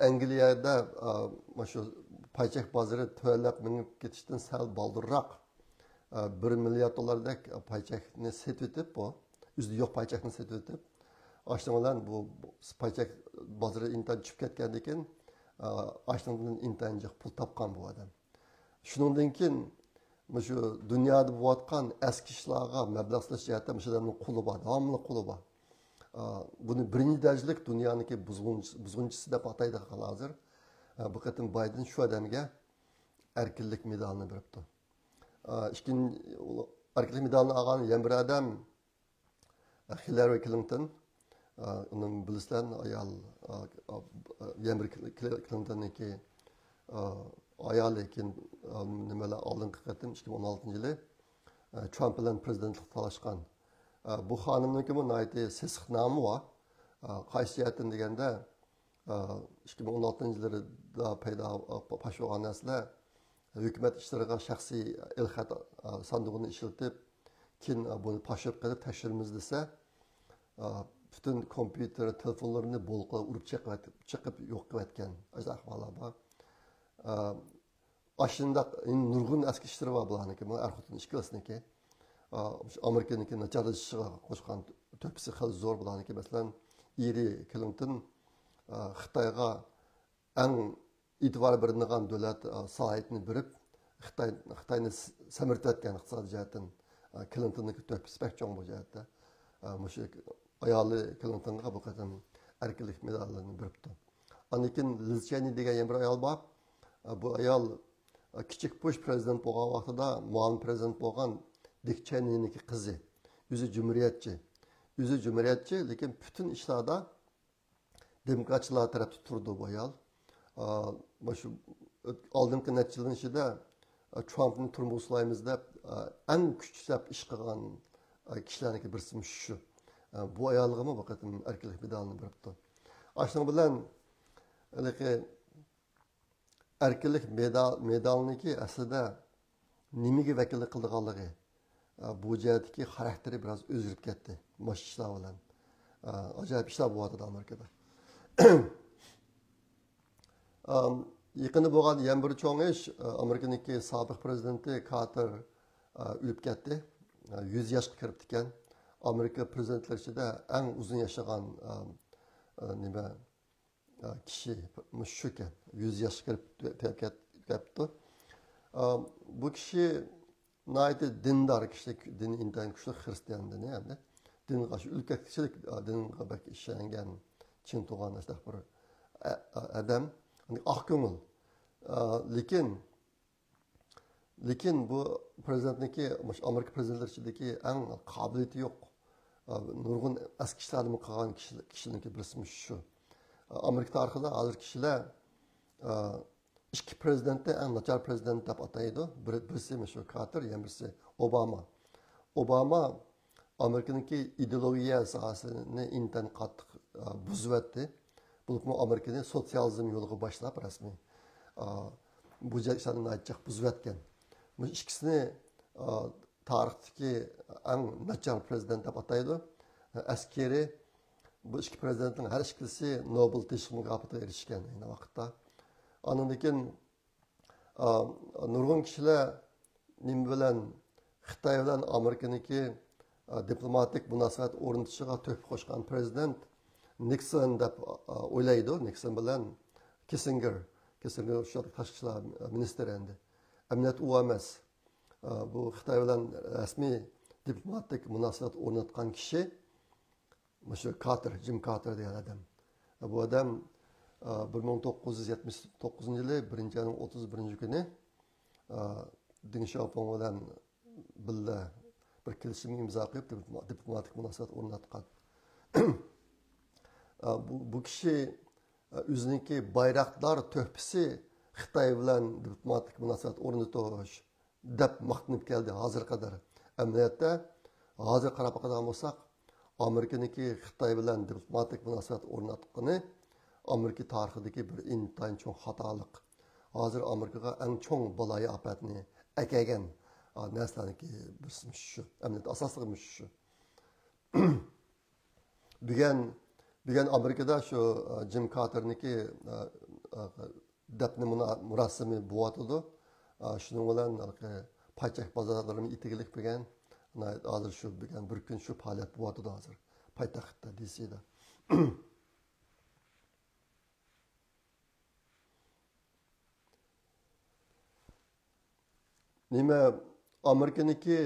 ئەنگلىيەدە مۇشۇ پايچەك بازىرى تۆۋەنلەپ مېڭىپ كېتىشتىن سەل بالدۇرراق بىر مىليارد دوللاردەك پايچەكنى سېتىۋېتىپ، بۇ ئۆزىدە يوق پايچەكنى سېتىۋېتىپ، ئاشۇنىڭ بىلەن بۇ پايچەك بازىرى ئىنتايىن چۈشۈپ كەتكەندىن كېيىن، ئاشۇنىڭدىن ئىنتايىن جىق پۇل تاپقان بۇ ئادەم. شۇنىڭدىن كېيىن مۇشۇ دۇنيادا بولۇۋاتقان ئەسكى ئىشلارغا مەبلەغ سېلىش جەھەتتە مۇشۇ ئادەمنىڭ قولى بار، داۋاملىق قولى بار. بۇنى بىرىنچى دەرىجىلىك دۇنيانىڭكى بۇزغۇنچىسى دەپ ئاتايدىغان ھازىر. بۇ قېتىم بايدېن شۇ ئادەمگە ئەركىنلىك مېدالىنى بېرىپتۇ. ئىككىنچى، ئەركىنلىك مېدالىنى ئالغان يەنە بىر ئادەم خىللارى كلىنتون. ئۇنىڭ بىلىسىلەر، ئايال، يەنە بىر كلىنتوننىڭكى ئايالى، كېيىن نېمىلەر ئالدىنقى قېتىم ئىككى مىڭ ئون ئالتىنچى يىلى ترامپ بىلەن پرېزىدېنتلىققا تالاشقان. بۇ خانىمنىڭكىمۇ ناھايىتى سېسىق نامى بار. قايسى جەھەتتىن دېگەندە، ئىككى مىڭ ئون ئالتىنچى يىللىرىدا پەيدا پاش بولغان نەرسىلەر ھۆكۈمەت ئىشلىرىغا شەخسىي ئېلخەت ساندۇقىنى ئىشلىتىپ، كېيىن بۇنى پاش بولۇپ قېلىپ تەكشۈرىمىز دېسە، پۈتۈن كومپيۇتېر، تېلېفونلىرىنى بولقىلار ئۇرۇپ چېقىپ، چېقىپ يوق قىلىۋەتكەن، ئاشۇنداق ئەھۋاللار بار. ئاشۇنداق نۇرغۇن ئەسكى ئىشلىرى بار بۇلارنىڭكى، بۇ ئەر خوتۇن ئىككىلىسىنىڭكى. ئامېرىكىنىڭكى ناچارلىشىشىغا قوشقان تۆھپىسى خېلى زور بۇلارنىڭكى. مەسىلەن، ئېرى كلىنتون خىتايغا ئەڭ ئېتىبار بېرىدىغان دۆلەت سالاھىيىتىنى بېرىپ، خىتاي، خىتاينى سەمرىتىۋەتكەن، ئىقتىسادىي جەھەتتىن كلىنتوننىڭكى تۆھپىسى بەك چوڭ بۇ جەھەتتە. مۇشۇ ئايالى كلىنتونغا بۇ قېتىم ئەركىنلىك مېدالىنى بېرىپتۇ. ئاندىن كېيىن لىز چېنى دېگەن يەنە بىر ئايال بار. بۇ ئايال كىچىك بۇش پرېزىدېنت بولغان ۋاقتىدا مۇئاۋىن پرېزىدېنت بولغان دىك چېنىنىڭكى قىزى. ئۆزى جۇمھۇرىيەتچى. ئۆزى جۇمھۇرىيەتچى، لېكىن پۈتۈن ئىشلاردا دېموكراتچىلار تەرەپتە تۇرىدۇ بۇ ئايال. مۇشۇ ئالدىنقى نەچچە يىلنىڭ ئىچىدە ترامپنى تۈرمىگە سولايمىز دەپ، ئەڭ كۈچ ئىشلەپ ئىش قىلغان كىشىلەرنىڭكى بىرسى شۇ. بۇ ئايالغىمۇ بۇ قېتىم ئەركىنلىك مېدالىنى بېرىپتۇ. ئاشۇنىڭ بىلەن ھېلىقى ئەركىنلىك مېدال، مېدالنىڭكى ئەسلىدە نېمىگە ۋەكىللىك قىلىدىغانلىقى، بۇ جەھەتتىكى خاراكتېرى بىراز ئۆزگىرىپ كەتتى مۇشۇ ئىشلار بىلەن. ئاجايىپ ئىشلار بولۇۋاتىدۇ ئامېرىكىدا. يېقىندا بولغان يەنە بىر چوڭ ئىش، ئامېرىكىنىڭكى سابىق پرېزىدېنتى كارتېر ئۆلۈپ كەتتى. يۈز ياشقا كىرىپتىكەن. ئامېرىكا پرېزىدېنتلىرى ئىچىدە ئەڭ ئۇزۇن ياشىغان، نېمە، كىشى مۇشۇ شۇكەن. يۈز ياشقا كىرىپ كەپتۇ. بۇ كىشى ناھايىتى دىندار كىشى، دىنى ئىنتايىن كۈچلۈك، خىرىستىيان دىنى ئەمدى. دىنغا شۇ ئۆلۈپ كەتكۈچىلىك، دىنغا بەك ئىشەنگەن، چىن تۇغان ئاشۇنداق بىر ئادەم. ئاق كۆڭۈل. لېكىن لېكىن بۇ پرېزىدېنتنىڭكى، مۇشۇ ئامېرىكا پرېزىدېنتلىرى ئىچىدىكى ئەڭ قابىلىيىتى يوق، نۇرغۇن ئەسكى ئىشلارنىمۇ قىلغان كىشىلەر، كىشىنىڭكى بىرسى مۇشۇ شۇ. ئامېرىكا تارىخىدا ھازىر كىشىلەر، ئىككى پرېزىدېنتنى ئەڭ ناچار پرېزىدېنت دەپ ئاتايدۇ. بىر، بىرسى مۇشۇ كارتېر، يەنە بىرسى ئوباما. ئوباما ئامېرىكىنىڭكى ئىدېئولوگىيە ساھەسىنى ئىنتايىن قاتتىق، ئا، بۇزۇۋەتتى. بولۇپمۇ ئامېرىكىنى سوتسىيالىزم يولىغا باشلاپ رەسمىي، ئا، بۇ جەھەت ئىشلارنى ناھايىتى جىق بۇزۇۋەتكەن. مۇشۇ ئىككىسىنى، ئا، تارىختىكى ئەڭ ناچار پرېزىدېنت دەپ ئاتايدۇ. ئەسكىرى بۇ ئىككى پرېزىدېنتنىڭ ھەر ئىككىلىسى نوبېل تىنچلىق مۇكاپاتىغا ئېرىشكەن ئەينى ۋاقىتتا. ئاندىن كېيىن ئا، نۇرغۇن كىشىلەر نېمە بىلەن، خىتاي بىلەن ئامېرىكىنىڭكى، ئا، دىپلوماتىك مۇناسىۋەت ئورنىتىشىغا تۆھپە قوشقان پرېزىدېنت، نىكسون دەپ، ئا، ئويلايدۇ. نىكسون بىلەن كىسسىنگېر. كىسسىنگېر شۇ تاشقى ئىشلار مىنىستىرى ئەمدى. ئەمەلىيەتتە ئۇ ئەمەس. ئا، بۇ خىتاي بىلەن رەسمىي دىپلوماتىك مۇناسىۋەت ئورناتقان كىشى مۇشۇ كارتېر، جىم كارتېر دېگەن ئادەم. بۇ ئادەم، ئا، بىر مىڭ توققۇز يۈز يەتمىش توققۇزىنچى يىلى بىرىنچى ئاينىڭ ئوتتۇز بىرىنچى كۈنى، ئا، دېڭ شياۋپىڭ بىلەن بىللە بىر كېلىشىمگە ئىمزا قويۇپ، دىپلوما-، دىپلوماتىك مۇناسىۋەت ئورناتقان. ئا، بۇ، بۇ كىشى، ئا، ئۆزىنىڭكى بايراقدار تۆھپىسى خىتاي بىلەن دىپلوماتىك مۇناسىۋەت ئورنىتىش دەپ ماختىنىپ كەلدى ھازىرغا قەدەر. ئەمەلىيەتتە، ھازىر قاراپ باقىدىغان بولساق، ئامېرىكىنىڭكى خىتاي بىلەن دىپلوماتىك مۇناسىۋەت ئورناتقىنى ئامېرىكا تارىخىدىكى بىر ئىنتايىن چوڭ خاتالىق. ھازىر ئامېرىكىغا ئەڭ چوڭ بالايىئاپەتنى ئەكەلگەن، ئا، نەرسىلەرنىڭكى بىرسى مۇشۇ شۇ. ئەمەلىيەتتە ئاساسلىقى مۇشۇ شۇ. بۈگۈن، بۈگۈن ئامېرىكىدا شۇ، ئا، جىم كارتېرنىڭكى، ئا، ئا، دەپنە مۇنا-، مۇراسىمى بولۇۋاتىدۇ. ئا، شۇنىڭ بىلەن ھېلىقى پايچەك بازارلىرىمۇ ئىتىگىلىك بۈگۈن. ھازىر شۇ بۈگۈن بىر كۈن شۇ پائالىيەت بولۇۋاتىدۇ ھازىر. پايتەختتە، دى سىدا. نېمە، ئامېرىكىنىڭكى،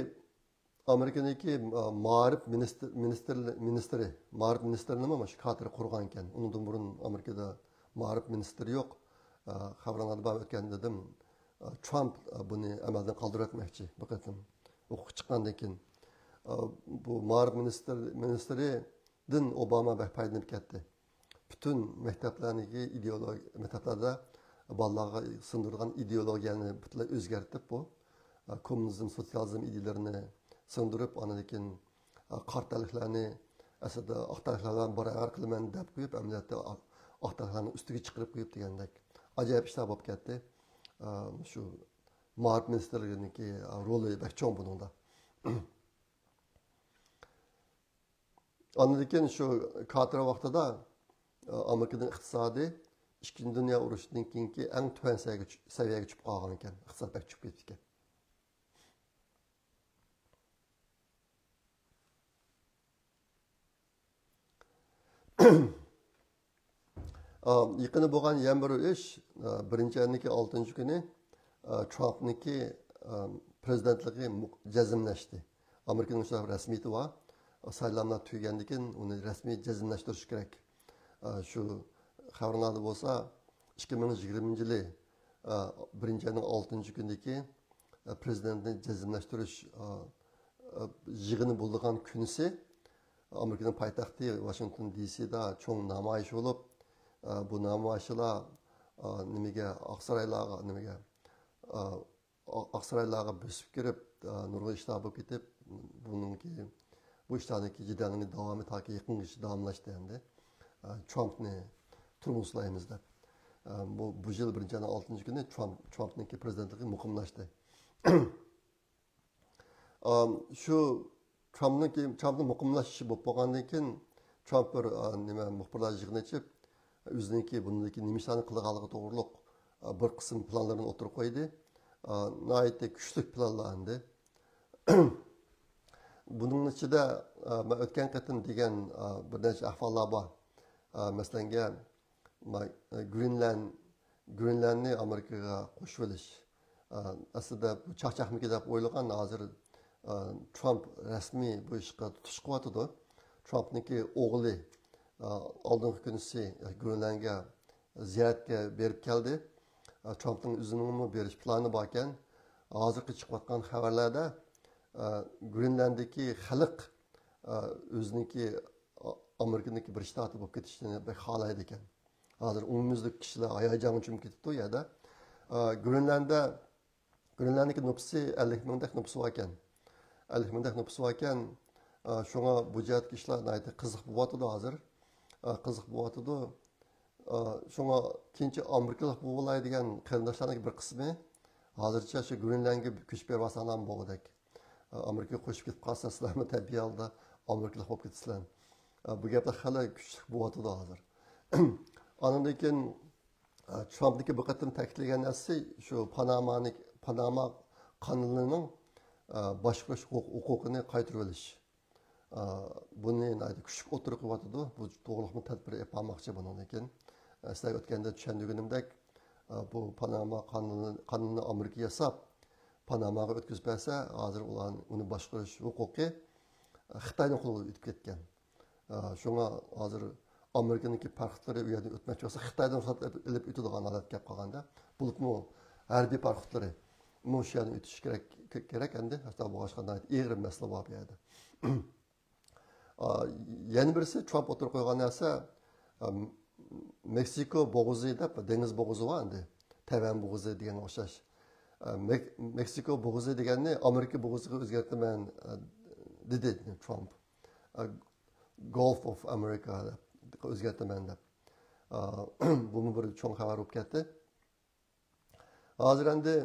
ئامېرىكىنىڭكى، ئا، مائارىپ مىنىستىر-، مىنىستىر-، مىنىستىرى، مائارىپ مىنىستىرىنىمۇ مانا شۇ كارتېر قۇرغان ئىكەن. ئۇنىڭدىن بۇرۇن ئامېرىكىدا مائارىپ مىنىستىرى يوق. ئا، خەۋىرىڭلاردا بار ئۆتكەندە دېدىم. ئا، ترامپ، ئا، بۇنى ئەمەلدىن قالدۇرۇۋەتمەكچى بۇ قېتىم. ھوقۇق چىققاندىن كېيىن. ئا، بۇ مائارىپ مىنىستىر-، مىنىستىرىدىن ئوباما بەك پايدىلىنىپ كەتتى. پۈتۈن مەكتەپلەرنىڭكى ئىدېئولوگ-، مەكتەپلەردە بالىلارغا سىڭدۈرىدىغان ئىدېئولوگىيەنى پۈتۈنلەي ئۆزگەرتىپ، بۇ، ئا، كوممۇنىزم، سوتسىيالىزم ئىدىيىلىرىنى سىڭدۈرۈپ، ئاندىن كېيىن، ئا، قارا تەنلىكلەرنى ئەسلىدە ئاق تەنلىكلەر بىلەن باراۋەر قىلىمەن دەپ قويۇپ، ئەمەلىيەتتە ئا-، ئاق تەنلىكلەرنى ئۈستىگە چىقىرىپ قويۇپ دېگەندەك ئاجايىپ ئىشلار بولۇپ كەتتى. ئا، شۇ مائارىپ مىنىستىرلىكىنىڭكى، ئا، رولى بەك چوڭ بۇنىڭدا. ئاندىن كېيىن شۇ كارتېر ۋاقتىدا، ئامېرىكىنىڭ ئىقتىسادى ئىككىنچى دۇنيا ئۇرۇشىدىن كېيىنكى ئەڭ تۆۋەن سەۋىيەگە چۈ-، سەۋىيەگە چۈشۈپ قالغان ئىكەن. ئىقتىساد بەك چۈشۈپ كېتىپتىكەن. ئا، يېقىندا بولغان يەنە بىر ئىش، ئا، بىرىنچى ئاينىڭكى ئالتىنچى كۈنى، ئا، ترامپنىڭكى، ئا، پرېزىدېنتلىقى مۇ-، جەزملەشتى. ئامېرىكىنىڭ شۇنداق رەسمىيىتى بار. سايلاملار تۈگىگەندىن كېيىن ئۇنى رەسمىي جەزملەشتۈرۈش كېرەك. ئا، شۇ خەۋەرلەردە بولسا، ئىككى مىڭ يىگىرمىنچى يىلى، ئا، بىرىنچى ئاينىڭ ئالتىنچى كۈنىدىكى، ئا، پرېزىدېنتنى جەزملەشتۈرۈش، ئا، ئا، يىغىنى بولىدىغان كۈنىسى ئامېرىكىنىڭ پايتەختى ۋاشىنگتون دى سىدا چوڭ نامايىش بولۇپ، ئا، بۇ نامايىشچىلار، ئا، نېمىگە، ئاقسارايلارغا، نېمىگە، ئا، ئا-، ئاقسارايلارغا بۆسۈپ كىرىپ، ئا، نۇرغۇن ئىشلار بولۇپ كېتىپ، بۇنىڭكى، بۇ ئىشلارنىڭكى جېدەلنىڭ داۋامى تاكى يېقىنغىچە داۋاملاشتى ئەمدى. ئا، ترامپنى تۈرمىگە سولايمىز دەپ. ئا، بۇ، بۇ يىل بىرىنچى ئاينىڭ ئالتىنچى كۈنى ترامپ، ترامپنىڭكى پرېزىدېنتلىقى مۇقىملاشتى. ئا، شۇ ترامپنىڭكى، ترامپنىڭ مۇقىملىشىشى بولۇپ بولغاندىن كېيىن، ترامپ بىر، ئا، نېمە، مۇخبىرلار يىغىنى ئېچىپ، ئۆزىنىڭكى بۇندىكى نېمە ئىشلارنى قىلىدىغانلىقى توغرۇلۇق، ئا، بىر قىسىم پىلانلىرىنى ئوتتۇرىغا قويدى. ئا، ناھايىتى كۈچلۈك پىلانلار ئەمدى. بۇنىڭ ئىچىدە، ئا، مەن ئۆتكەن قېتىم دېگەن، ئا، بىر نەچچە ئەھۋاللار بار. ئا، مەسىلەنگە، ما-، ئا، گرېنلاند، گرېنلاندنى ئامېرىكىغا قوشۇۋېلىش. ئا، ئەسلىدە بۇ چاقچاقمىكى دەپ ئويلىغان، ھازىر، ئا، ترامپ رەسمىي بۇ ئىشقا تۇتۇش قىلىۋاتىدۇ. ترامپنىڭكى ئوغلى، ئا، ئالدىنقى كۈنىسى، ئا، گرېنلاندغا زىيارەتكە بېرىپ كەلدى. ئا، ترامپنىڭ ئۆزىنىڭمۇ بېرىش پىلانى باركەن. ھازىرقى چىقىۋاتقان خەۋەرلەردە، ئا، گرېنلانددىكى خەلق، ئا، ئۆزىنىڭكى، ئا، ئامېرىكىنىڭكى بىر شتاتى بولۇپ كېتىشىنى بەك خالايدىكەن. ھازىر ئومۇميۈزلۈك كىشىلەر ھاياجانغا چۆمۈپ كېتىپتۇ ئۇ يەردە. ئا، گرېنلانددا، گرېنلانددىكى نوپۇسى ئەللىك مىڭدەك نوپۇسى باركەن. ئەللىك مىڭدەك نوپۇسى باركەن. ئا، شۇڭا بۇ جەھەتتىكى ئىشلار ناھايىتى قىزىق بولۇۋاتىدۇ ھازىر. ئا، قىزىق بولۇۋاتىدۇ. ئا، شۇڭا كېيىنچە ئامېرىكىلىق بولۇۋالاي دېگەن قېرىنداشلارنىڭ بىر قىسمى ھازىرچە شۇ گرېنلاندغا كۆچۈپ بېرىۋالساڭلارمۇ بولغۇدەك. ئا، ئامېرىكىغا قوشۇپ كېتىپ قالسا سىلەرمۇ تەبىئىي ھالدا ئامېرىكىلىق بولۇپ كېتىسىلەر. ئا، بۇ گەپلەر خېلى كۈچلۈك بولۇۋاتىدۇ ھازىر. ئاندىن كېيىن، ئا، ترامپنىڭكى بۇ قېتىم تەكىتلىگەن نەرسىسى شۇ پانامانى، پاناما قانىلىنىڭ، ئا، باشقۇرۇش ھوق-، ھوقۇقىنى قايتۇرۇۋېلىش. ئا، بۇنى ناھايىتى كۈچلۈك ئوتتۇرىغا قويۇۋاتىدۇ. بۇ توغرىلىقمۇ تەدبىر ئېلىپ بارماقچى بۇنىڭدىن كېيىن. ئە، سىلەرگە ئۆتكەندە چۈشەندۈرگىنىمدەك، ئە، بۇ پاناما قانۇنى، قانۇنىنى ئامېرىكا ياساپ، پاناماغا ئۆتكۈزۈپ بەرسە، ھازىر ئۇلار ئۇنى باشقۇرۇش ھوقۇقى، ئە، خىتاينىڭ قولىغا ئۆتۈپ كەتكەن. ئە، شۇڭا ھازىر ئامېرىكىنىڭكى پاراخوتلىرى ئۇ يەردىن ئۆتمەكچى بولسا، خىتايدىن رۇخسەت ئېلىپ ئۆتىدىغان ھالەت كەپ قالغاندا، بولۇپمۇ ھەربىي پاراخوتلىرى مۇشۇ يەردىن ئۆتۈشى كېرەك، كېرەك ئەمدى. ھەتتا بولغاچقا ناھايىتى ئېغىر مەسىلە بار بۇ يەردە. ئا، يەنە بىرسى ترامپ ئوتتۇرىغا قويغان نەرسە، ئا، مېكسىكو بوغۇزى دەپ، دېڭىز بوغۇزى بار ئەمدى. تەيۋەن بوغۇزى دېگەنگە ئوخشاش. ئا، مېك-، مېكسىكو بوغۇزى دېگەننى ئامېرىكا بوغۇزىغا ئۆزگەرتىمەن، ئا، دېدى ترامپ. ئا، Gulf of America دەپ ئۆزگەرتىمەن دەپ. ئا، بۇمۇ بىر چوڭ خەۋەر بولۇپ كەتتى. ھازىر ئەمدى،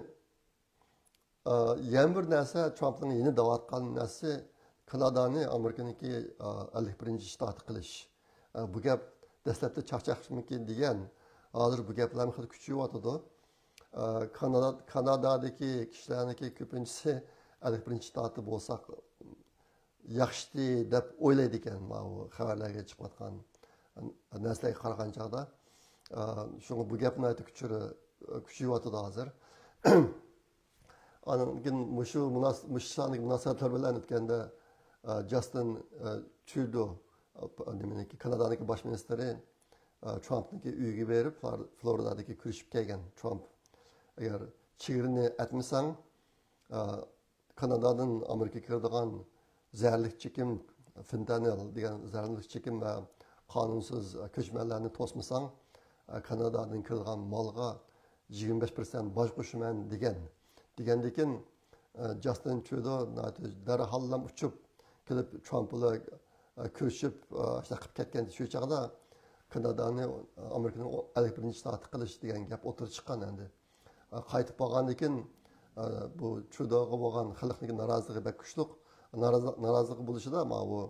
ئا، يەنە بىر نەرسە، ترامپنىڭ يەنە دەۋاتقان نەرسىسى، كانادانى ئامېرىكىنىڭكى، ئا، ئەللىك بىرىنچى شتاتى قىلىش. ئا، بۇ گەپ دەسلەپتە چاقچاقمىكىن دېگەن، ھازىر بۇ گەپلەرمۇ خېلى كۈچىيىۋاتىدۇ. ئا، كانادا، كانادادىكى كىشىلەرنىڭكى كۆپىنچىسى ئەللىك بىرىنچى شتاتى بولساق ياخشىتى دەپ ئويلايدىكەن، ماۋۇ خەۋەرلەرگە چىقىۋاتقان نەرسىلەرگە قارىغان چاغدا. ئا، شۇڭا بۇ گەپ ناھايىتى كۈچۈرە-، كۈچىيىۋاتىدۇ ھازىر. ئاندىن كېيىن مۇشۇ مۇناس-، مۇشۇ ساندىكى مۇناسىۋەتلەر بىلەن ئۆتكەندە، ئا، جاستىن، ئا، ترۇدو، ئا، نېمىنىڭكى، كانادانىڭكى باش مىنىستىرى، ئا، ترامپنىڭكى ئۆيىگە بېرىپ، فلور-، فلورىدادىكى كۆرۈشۈپ كەلگەن ترامپ. ئەگەر چېگرىنى ئەتمىسەڭ، ئا، كانادادىن ئامېرىكىغا كىرىدىغان زەھەرلىك چېكىم، فېنتانىل دېگەن زەھەرلىك چېكىم ۋە قانۇنسىز كۆچمەنلەرنى توسمىساڭ، كانادادىن كىرىدىغان مالغا يىگىرمە بەش پىرسەنت باج قوشىمەن دېگەن. دېگەندىكىن، جاستىن ترۇدو ناھايىتى دەرھاللا ئۇچۇپ كېلىپ، ترامپ بىلەن كۆرۈشۈپ، شۇنداق قىلىپ كەتكەن. شۇ چاغدا كانادانى ئامېرىكىنىڭ ئەللىك بىرىنچى شتاتى قىلىش دېگەن گەپ ئوتتۇرىغا چىققان ئەمدى. قايتىپ بارغاندىن كېيىن، بۇ ترۇدوغا بولغان خەلقنىڭ نارازىلىقى بەك كۈچلۈك. نارازى-، نارازىلىقى بولۇشىدا ماۋۇ،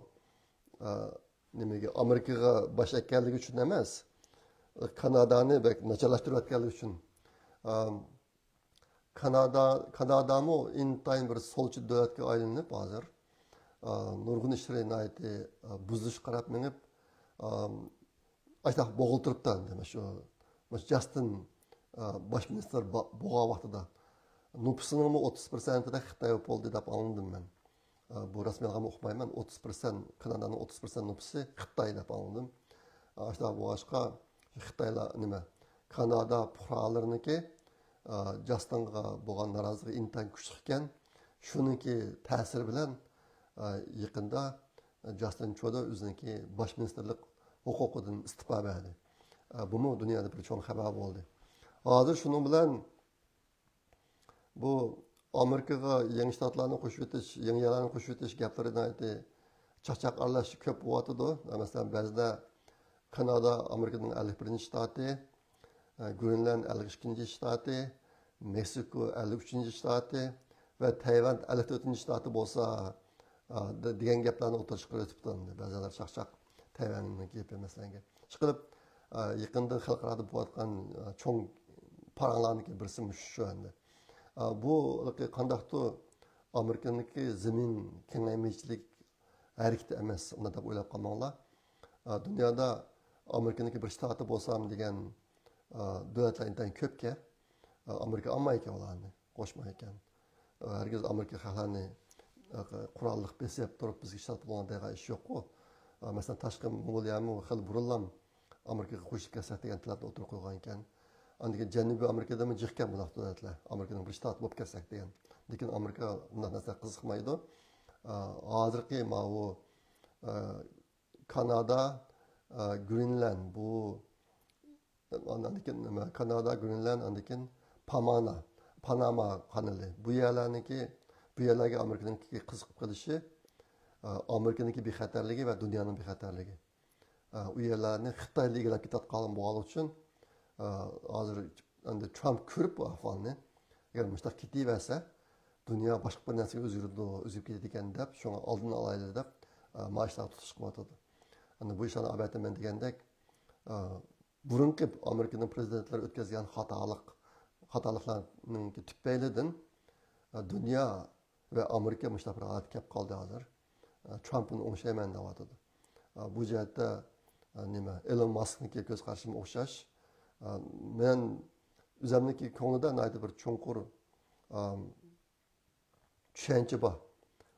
نېمىگە، ئامېرىكىغا باش ئەگكەنلىكى ئۈچۈن ئەمەس، كانادانى بەك ناچارلاشتۇرۇۋەتكەنلىكى ئۈچۈن. كانادا، كانادامۇ ئىنتايىن بىر سولچى دۆلەتكە ئايلىنىپ ھازىر، نۇرغۇن ئىشلىرى ناھايىتى بۇزۇلۇشقا قاراپ مېڭىپ، ئاشۇنداق بوغۇلۇپ تۇرۇپتۇ ئەمدى مۇشۇ، مۇشۇ جاستىن، ئا، باش مىنىستىر با-، بولغان ۋاقتىدا. نوپۇسىنىڭمۇ ئوتتۇز پىرسەنتىدە خىتاي بولدى دەپ ئاڭلىدىم مەن. ئا، بۇ رەسمىي ئالغانمۇ ئۇقمايمەن. ئوتتۇز پىرسەنت، كانادانىڭ ئوتتۇز پىرسەنت نوپۇسى خىتاي دەپ ئاڭلىدىم. ئا، شۇنداق بولغاچقا، خىتايلار نېمە، كانادا پۇقرالىرىنىڭكى، ئا، جاستىنغا بولغان نارازىلىقى ئىنتايىن كۈچلۈك ئىكەن. شۇنىڭكى تەسىرى بىلەن، ئا، يېقىندا جاستىن ترۇدو ئۆزىنىڭكى باش مىنىستىرلىق ھوقۇقىدىن ئىستېپا بەردى. ئە، بۇمۇ دۇنيادا بىر چوڭ خەۋەر بولدى. ھازىر شۇنىڭ بىلەن بۇ ئامېرىكىغا يېڭى شتاتلارنى قوشۇۋېتىش، يېڭى يەرلەرنى قوشۇۋېتىش گەپلىرى ناھايىتى چاقچاق ئارىلاشتى، كۆپ بولۇۋاتىدۇ. مەسىلەن، بەزىدە كانادا ئامېرىكىنىڭ ئەللىك بىرىنچى شتاتى، ئە، گرېنلاند ئەللىك ئىككىنچى شتاتى، مېكسىكو ئەللىك ئۈچىنچى شتاتى ۋە تەيۋەن ئەللىك تۆتىنچى شتاتى بولسا، ئە، دە-، دېگەن گەپلەرنى ئوتتۇرىغا چىقىرىۋېتىپتۇ ئەمدى. بەزىلەر چاقچاق تەيۋەننىڭ گېپى مەسىلەنگە. ئىشقىلىپ، ئە، يېقىندىن خەلقئارادا بولۇۋاتقان، ئە، چوڭ پاراڭلارنىڭكى بىرسى مۇشۇ شۇ ئەمدى. ئە، بۇ قانداقتۇر ئامېرىكىنىڭكى زېمىن كېڭەيمىچىلىك ھەرىكىتى ئەمەس، ئۇنداق دەپ ئويلاپ قالماڭلار. ئا، دۇنيادا ئامېرىكىنىڭكى بىر شتاتى بولسام دېگەن، ئا، دۆلەتلەر ئىنتايىن كۆپكەن. ئا، ئامېرىكا ئالمايدىكەن ئۇلارنى، قوشمايدىكەن. ئا، ھەرگىز ئامېرىكا خەقلەرنى، ئا، قوراللىق بېسىپ تۇرۇپ بىزگە شتات بولۇڭ دەيدىغان ئىش يوققۇ. ئا، مەسىلەن، تاشقى مونغولىيەمۇ خېلى بۇرۇنلا ئامېرىكىغا قوشۇلۇپ كەتسەك دېگەن تەلەپنى ئوتتۇرىغا قويغان ئىكەن. ئاندىن كېيىن جەنۇبىي ئامېرىكىدىمۇ جىقكەن بۇنداق دۆلەتلەر، ئامېرىكىنىڭ بىر شتاتى بولۇپ كەتسەك دېگەن. لېكىن ئامېرىكا ئۇنداق نەرسىگە قىزىقمايدۇ. ئا، ھازىرقى ماۋۇ، ئا، كانادا، ئا، گرېنلاند، بۇ، ئاندىن كېيىن نېمە، كانادا، گرېنلاند، ئاندىن كېيىن پامانا، پاناما قانىلى. بۇ يەرلەرنىڭكى، بۇ يەرلەرگە ئامېرىكىنىڭكى قىزىقىپ قېلىشى، ئا، ئامېرىكىنىڭكى بىخەتەرلىكى ۋە دۇنيانىڭ بىخەتەرلىكى. ئا، ئۇ يەرلەرنى خىتايلا ئىگىلەپ كېتىۋاتقان بولغانلىقى ئۈچۈن، ئا، ھازىر ئەمدى ترامپ كۆرۈپ بۇ ئەھۋالنى، ئەگەر مۇشۇنداق كېتىۋەرسە، دۇنيا باشقا بىر نەرسىگە ئۆزگىرىدۇ، ئۆزگىرىپ كېتىدىكەن دەپ، شۇڭا ئالدىنى ئالايلى دەپ، ئا، مۇشۇنداق تۇتۇش قىلىۋاتىدۇ. ئەمدى بۇ ئىشلارنىڭ ئاقىۋىتى مەن دېگەندەك، ئا، بۇرۇنقى ئامېرىكىنىڭ پرېزىدېنتلىرى ئۆتكۈزگەن خاتالىق، خاتالىقلارنىڭ تۈپەيلىدىن، ئا، دۇنيا ۋە ئامېرىكا مۇشۇنداق بىر ھالەتكە كەپ قالدى ھازىر. ئا، ترامپ بۇنى ئوڭشايمەن دەۋاتىدۇ. ئا، بۇ جەھەتتە، ئا، نېمە، ئېلون ماسكنىڭكى كۆز قارىشىمۇ ئوخشاش. ئا، مەن ئۆزەمنىڭكى كۆڭلىدە ناھايىتى بىر چوڭقۇر، ئا، چۈشەنچە بار.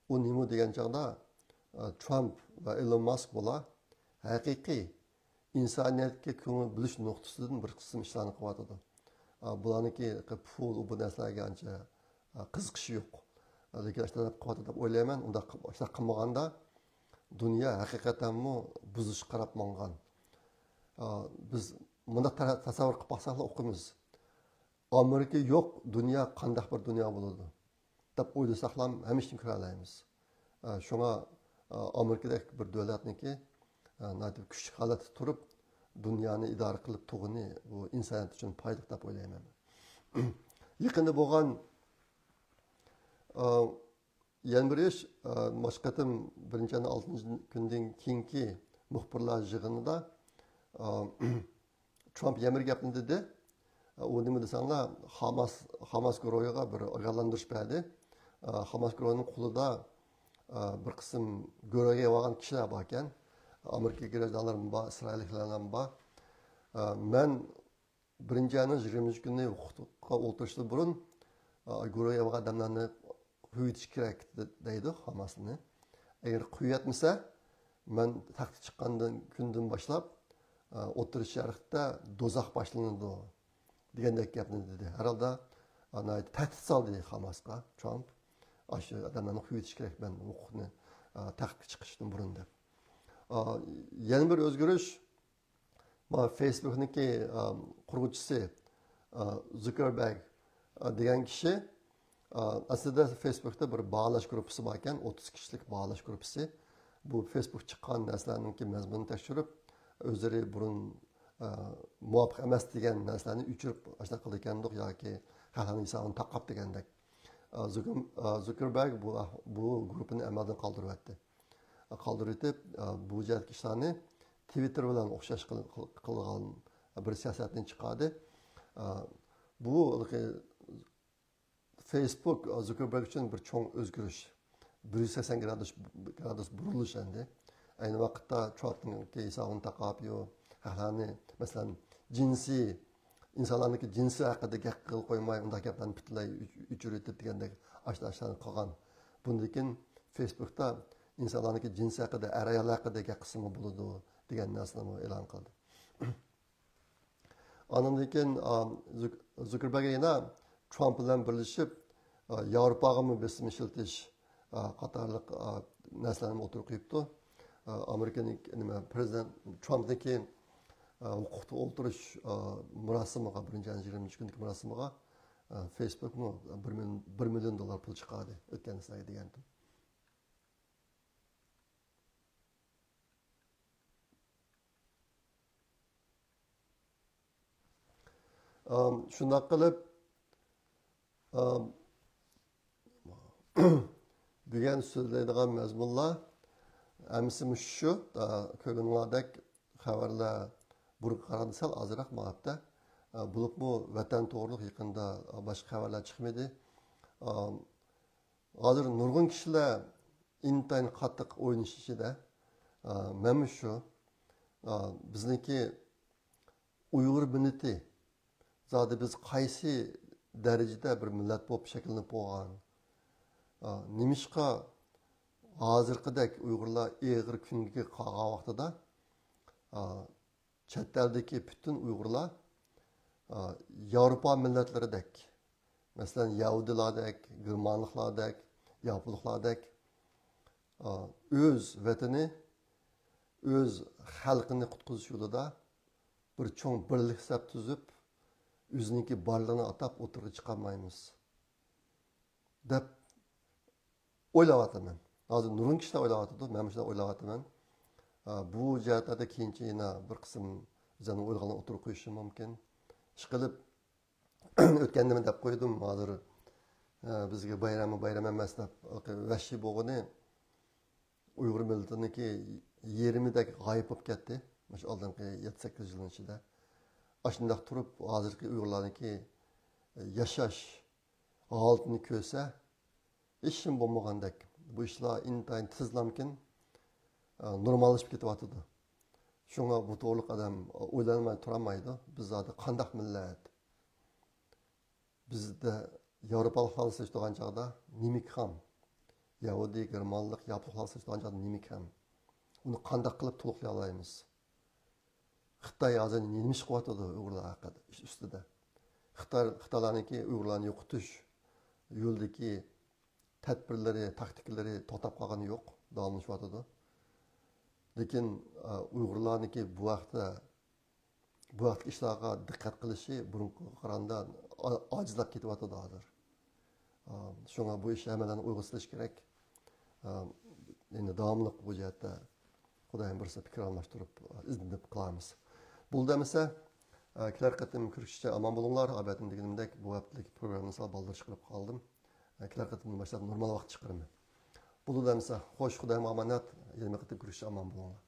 ئۇ نېمە دېگەن چاغدا، ئا، ترامپ ۋە ئېلون ماسك بۇلار ھەقىقىي ئىنسانىيەتكە كۆڭۈل بۆلۈش نۇقتىسىدىن بىر قىسىم ئىشلارنى قىلىۋاتىدۇ. ئا، بۇلارنىڭكى پۇل، بۇ نەرسىلەرگە ئانچە، ئا، قىزىقىشى يوق. لېكىن ئاشۇنداق قىلىۋاتىدۇ دەپ ئويلايمەن. ئۇنداق قىل-، ئاشۇنداق قىلمىغاندا دۇنيا ھەقىقەتەنمۇ بۇزۇلۇشقا قاراپ ماڭغان. ئا، بىز مۇنداق تەرە-، تەسەۋۋۇر قىلىپ باقساقلا ئۇقىمىز. ئامېرىكا يوق دۇنيا قانداق بىر دۇنيا بولىدۇ؟ دەپ ئويلىساقلا ھەممە ئىشتىن كۆرەلەيمىز. ئە، شۇڭا، ئە، ئامېرىكىدەك بىر دۆلەتنىڭكى، ئە، ناھايىتى كۈچلۈك ھالەتتە تۇرۇپ، دۇنيانى ئىدارە قىلىپ تۇرغىنى بۇ ئىنسانىيەت ئۈچۈن پايدىلىق دەپ ئويلايمەن. يېقىندا بولغان، ئە، يەنە بىر ئىش، ئە، مۇشۇ قېتىم بىرىنچى ئاينىڭ ئالتىنچى كۈنىدىن كېيىنكى مۇخبىرلار يىغىنىدا، ئە، ترامپ يەنە بىر گەپنى دېدى. ئۇ نېمە دېسەڭلار، خاماس، خاماس گۇرۇھىغا بىر ئاگاھلاندۇرۇش بەردى. خاماس گۇرۇھىنىڭ قولىدا بىر قىسىم گۆرۈگە ئېلىۋالغان كىشىلەر باركەن. ئامېرىكا گراژدانلىرىمۇ بار، ئىسرائىللىكلەرمۇ بار. مەن بىرىنچى ئاينىڭ يىگىرمىنچى كۈنى ھوقۇققا ئولتۇرۇشتىن بۇرۇن، ئا، گۇرۇھى ئالغان ئادەملەرنى قويۇۋېتىش كېرەك، دەيدۇ خاماسنى. ئەگەر قويۇۋەتمىسە، مەن تەختكە چىققاندىن، كۈندىن باشلاپ، ئا، ئوتتۇرا شەرقتە دوزاخ باشلىنىدۇ، دېگەندەك گەپنى دېدى. ھەر ھالدا، ئا، ناھايىتى تەھدىت سالدى خاماسقا ترامپ. ئاشۇ ئادەملەرنى قويۇۋېتىش كېرەك، مەن ھوقۇقنى، ئا، تەختكە چىقىشتىن بۇرۇن، دەپ. ئا، يەنە بىر ئۆزگىرىش، ما فېيسبۇكنىڭكى، ئا، قۇرغۇچىسى، ئا، زۇكېربېرگ، ئا، دېگەن كىشى، ئا، ئەسلىدە فېيسبۇكتا بىر باھالاش گۇرۇپپىسى بار ئىكەن، ئوتتۇز كىشىلىك باھالاش گۇرۇپپىسى. بۇ فېيسبۇك چىققان نەرسىلەرنىڭكى مەزمۇنىنى تەكشۈرۈپ، ئۆزلىرى بۇرۇن، ئا، مۇۋاپىق ئەمەس دېگەن نەرسىلەرنى ئۆچۈرۈپ، ئاشۇنداق قىلىدىكەندۇق ياكى خەقلەرنىڭ ھېسابىنى تاقاپ دېگەندەك. ئا، زۇكېر-، ئا، زۇكېربېرگ بۇ، بۇ گۇرۇپپىنى ئەمەلدىن قالدۇرۇۋەتتى. قالدۇرۇۋېتىپ، بۇ جەھەتتىكى ئىشلارنى تىۋىتتېر بىلەن ئوخشاش قىل-، قىل-، قىلغان بىر سىياسەتنى چىقاردى. بۇ فېيسبۇك زۇكېربېرگ ئۈچۈن بىر چوڭ ئۆزگىرىش. بىر يۈز سەكسەن گرادۇس، گرادۇس بۇرۇلۇش ئەمدى. ئەينى ۋاقىتتا ترامپنىڭكى ھېسابىنى تاقاپ، يو، خەقلەرنى، مەسىلەن، جىنسىي ئىنسانلارنىڭكى جىنسى ھەققىدە گەپ قىلىپ قويماي، ئۇنداق گەپلەرنى پۈتۈنلەي ئۆچ-، ئۆچۈرۈۋېتىپ دېگەندەك ئاشۇنداق ئىشلارنى قىلغان. بۇندىن كېيىن فېيسبۇكتا ئىنسانلارنىڭكى جىنسى ھەققىدە، ئەر-ئايال ھەققىدە گەپ قىلسىمۇ بولىدۇ دېگەن نەرسىنىمۇ ئېلان قىلدى. ئاندىن كېيىن، ئا، زۇك-، زۇكېربېرگ يەنە ترامپ بىلەن بىرلىشىپ، ئا، ياۋروپاغىمۇ بېسىم ئىشلىتىش، ئا، قاتارلىق، ئا، نەرسىلەرنى ئوتتۇرىغا قويۇپتۇ. ئا، ئامېرىكىنىڭ نېمە، پرېزىدېنت ترامپنىڭكى، ئا، ھوقۇقتا ئولتۇرۇش، ئا، مۇراسىمىغا، بىرىنچى ئاينىڭ يىگىرمە ئۈچ كۈنىدىكى مۇراسىمىغا، ئا، فېيسبۇكمۇ بىر مىل-، بىر مىليون دوللار پۇل چىقاردى، ئۆتكەن سىلەرگە دېگەنتىم. ئام، شۇنداق قىلىپ، ئام، بۈگۈن سۆزلەيدىغان مەزمۇنلار ھەممىسى مۇشۇ شۇ. ئا، كۆرگىنىڭلاردەك خەۋەرلەر بۇرۇنقى قارىغاندا سەل ئازراق ماڭاتتى. ئا، بولۇپمۇ ۋەتەن توغرۇلۇق يېقىندا باشقا خەۋەرلەر چىقمىدى. ئام، ھازىر نۇرغۇن كىشىلەر ئىنتايىن قاتتىق ئويلىنىش ئىچىدە. ئا، مەنمۇ شۇ. ئا، بىزنىڭكى ئۇيغۇر مىللىتى، زادى بىز قايسى دەرىجىدە بىر مىللەت بولۇپ شەكىللىنىپ بولغان؟ ئا، نېمىشقا ھازىرقىدەك ئۇيغۇرلار ئېغىر كۈنگە قالغان ۋاقتىدا، ئا، چەت ئەلدىكى پۈتۈن ئۇيغۇرلار، ئا، ياۋروپا مىللەتلىرىدەك، مەسىلەن، يەھۇدىيلاردەك، گېرمانلىقلاردەك، ياپونلۇقلاردەك، ئا، ئۆز ۋەتىنى، ئۆز خەلقىنى قۇتقۇزۇش يولىدا بىر چوڭ بىرلىك سەپ تۈزۈپ، ئۆزىنىڭكى بارلىقىنى ئاتاپ ئوتتۇرىغا چىقارمايمىز، دەپ ئويلاۋاتىمەن. ھازىر نۇرغۇن كىشىلەر ئويلاۋاتىدۇ، مەنمۇ شۇنداق ئويلاۋاتىمەن. ئا، بۇ جەھەتلەردە كېيىنچە يەنە بىر قىسىم بىزنىڭ ئويلىغانلارنى ئوتتۇرىغا قويۇشۇم مۇمكىن. ئىشقىلىپ، ئۆتكەندىمۇ دەپ قويدۇم، ھازىر، ئا، بىزگە بايراممۇ بايرام ئەمەس دەپ، ۋەھشىي بولغىنى ئۇيغۇر مىللىتىنىڭكى يېرىمىدەك غايىب بولۇپ كەتتى. مۇشۇ ئالدىنقى يەتتە سەككىز يىلنىڭ ئىچىدە. ئاشۇنداق تۇرۇپ، ھازىرقى ئۇيغۇرلارنىڭكى ياشاش ھالىتىنى كۆرسە، ھېچنېمە بولمىغاندەك. بۇ ئىشلار ئىنتايىن تېزلامكىن، نورماللىشىپ كېتىۋاتىدۇ. شۇڭا بۇ توغرىلىق ئادەم ئويلانماي تۇرالمايدۇ. بىز زادى قانداق مىللەت؟ بىزدە ياۋروپالىقلار سېلىشتۇرغان چاغدا نېمە كام؟ يەھۇدىي، گېرمانلىق، ياپونلار سېلىشتۇرغان چاغدا نېمە كام؟ ئۇنى قانداق قىلىپ تولۇقلىيالايمىز؟ خىتاي ھازىر نېمە ئىش قىلىۋاتىدۇ ئۇيغۇرلار ھەققىدە، ئۈستىدە؟ خىتاي، خىتايلارنىڭكى ئۇيغۇرلارنى يوقىتىش يولىدىكى تەدبىرلىرى، تاكتىكىلىرى توختاپ قالغىنى يوق، داۋاملىشىۋاتىدۇ. لېكىن، ئە، ئۇيغۇرلارنىڭكى بۇ ھەقتە، بۇ ھەقتىكى ئىشلارغا دىققەت قىلىشى بۇرۇنقىغا قارىغاندا ئا-، ئاجىزلاپ كېتىۋاتىدۇ ھازىر. ئە، شۇڭا بۇ ئىش ھەممەيلەننى ئويغا سېلىش كېرەك. ئە، يەنى داۋاملىق بۇ جەھەتتە خۇدايىم بۇيرۇسا پىكىر ئالماشتۇرۇپ، ئىزدىنىپ قىلارمىز. بولدى ئەمىسە، ئە، كېلەر قېتىم كۆرۈشكىچە ئامان بولۇڭلار. ئابەتىن دېگىنىمدەك، بۇ ھەپتىلىك پروگراممىنى سەل بالدۇر چىقىرىپ قالدىم. ئە، كېلەر قېتىمدىن باشلاپ نورمال ۋاقىت چىقىرىمەن. بولدى ئەمىسە، خوش، خۇدايىمغا ئامانەت. يەنە بىر قېتىم كۆرۈشكىچە ئامان بولۇڭلار.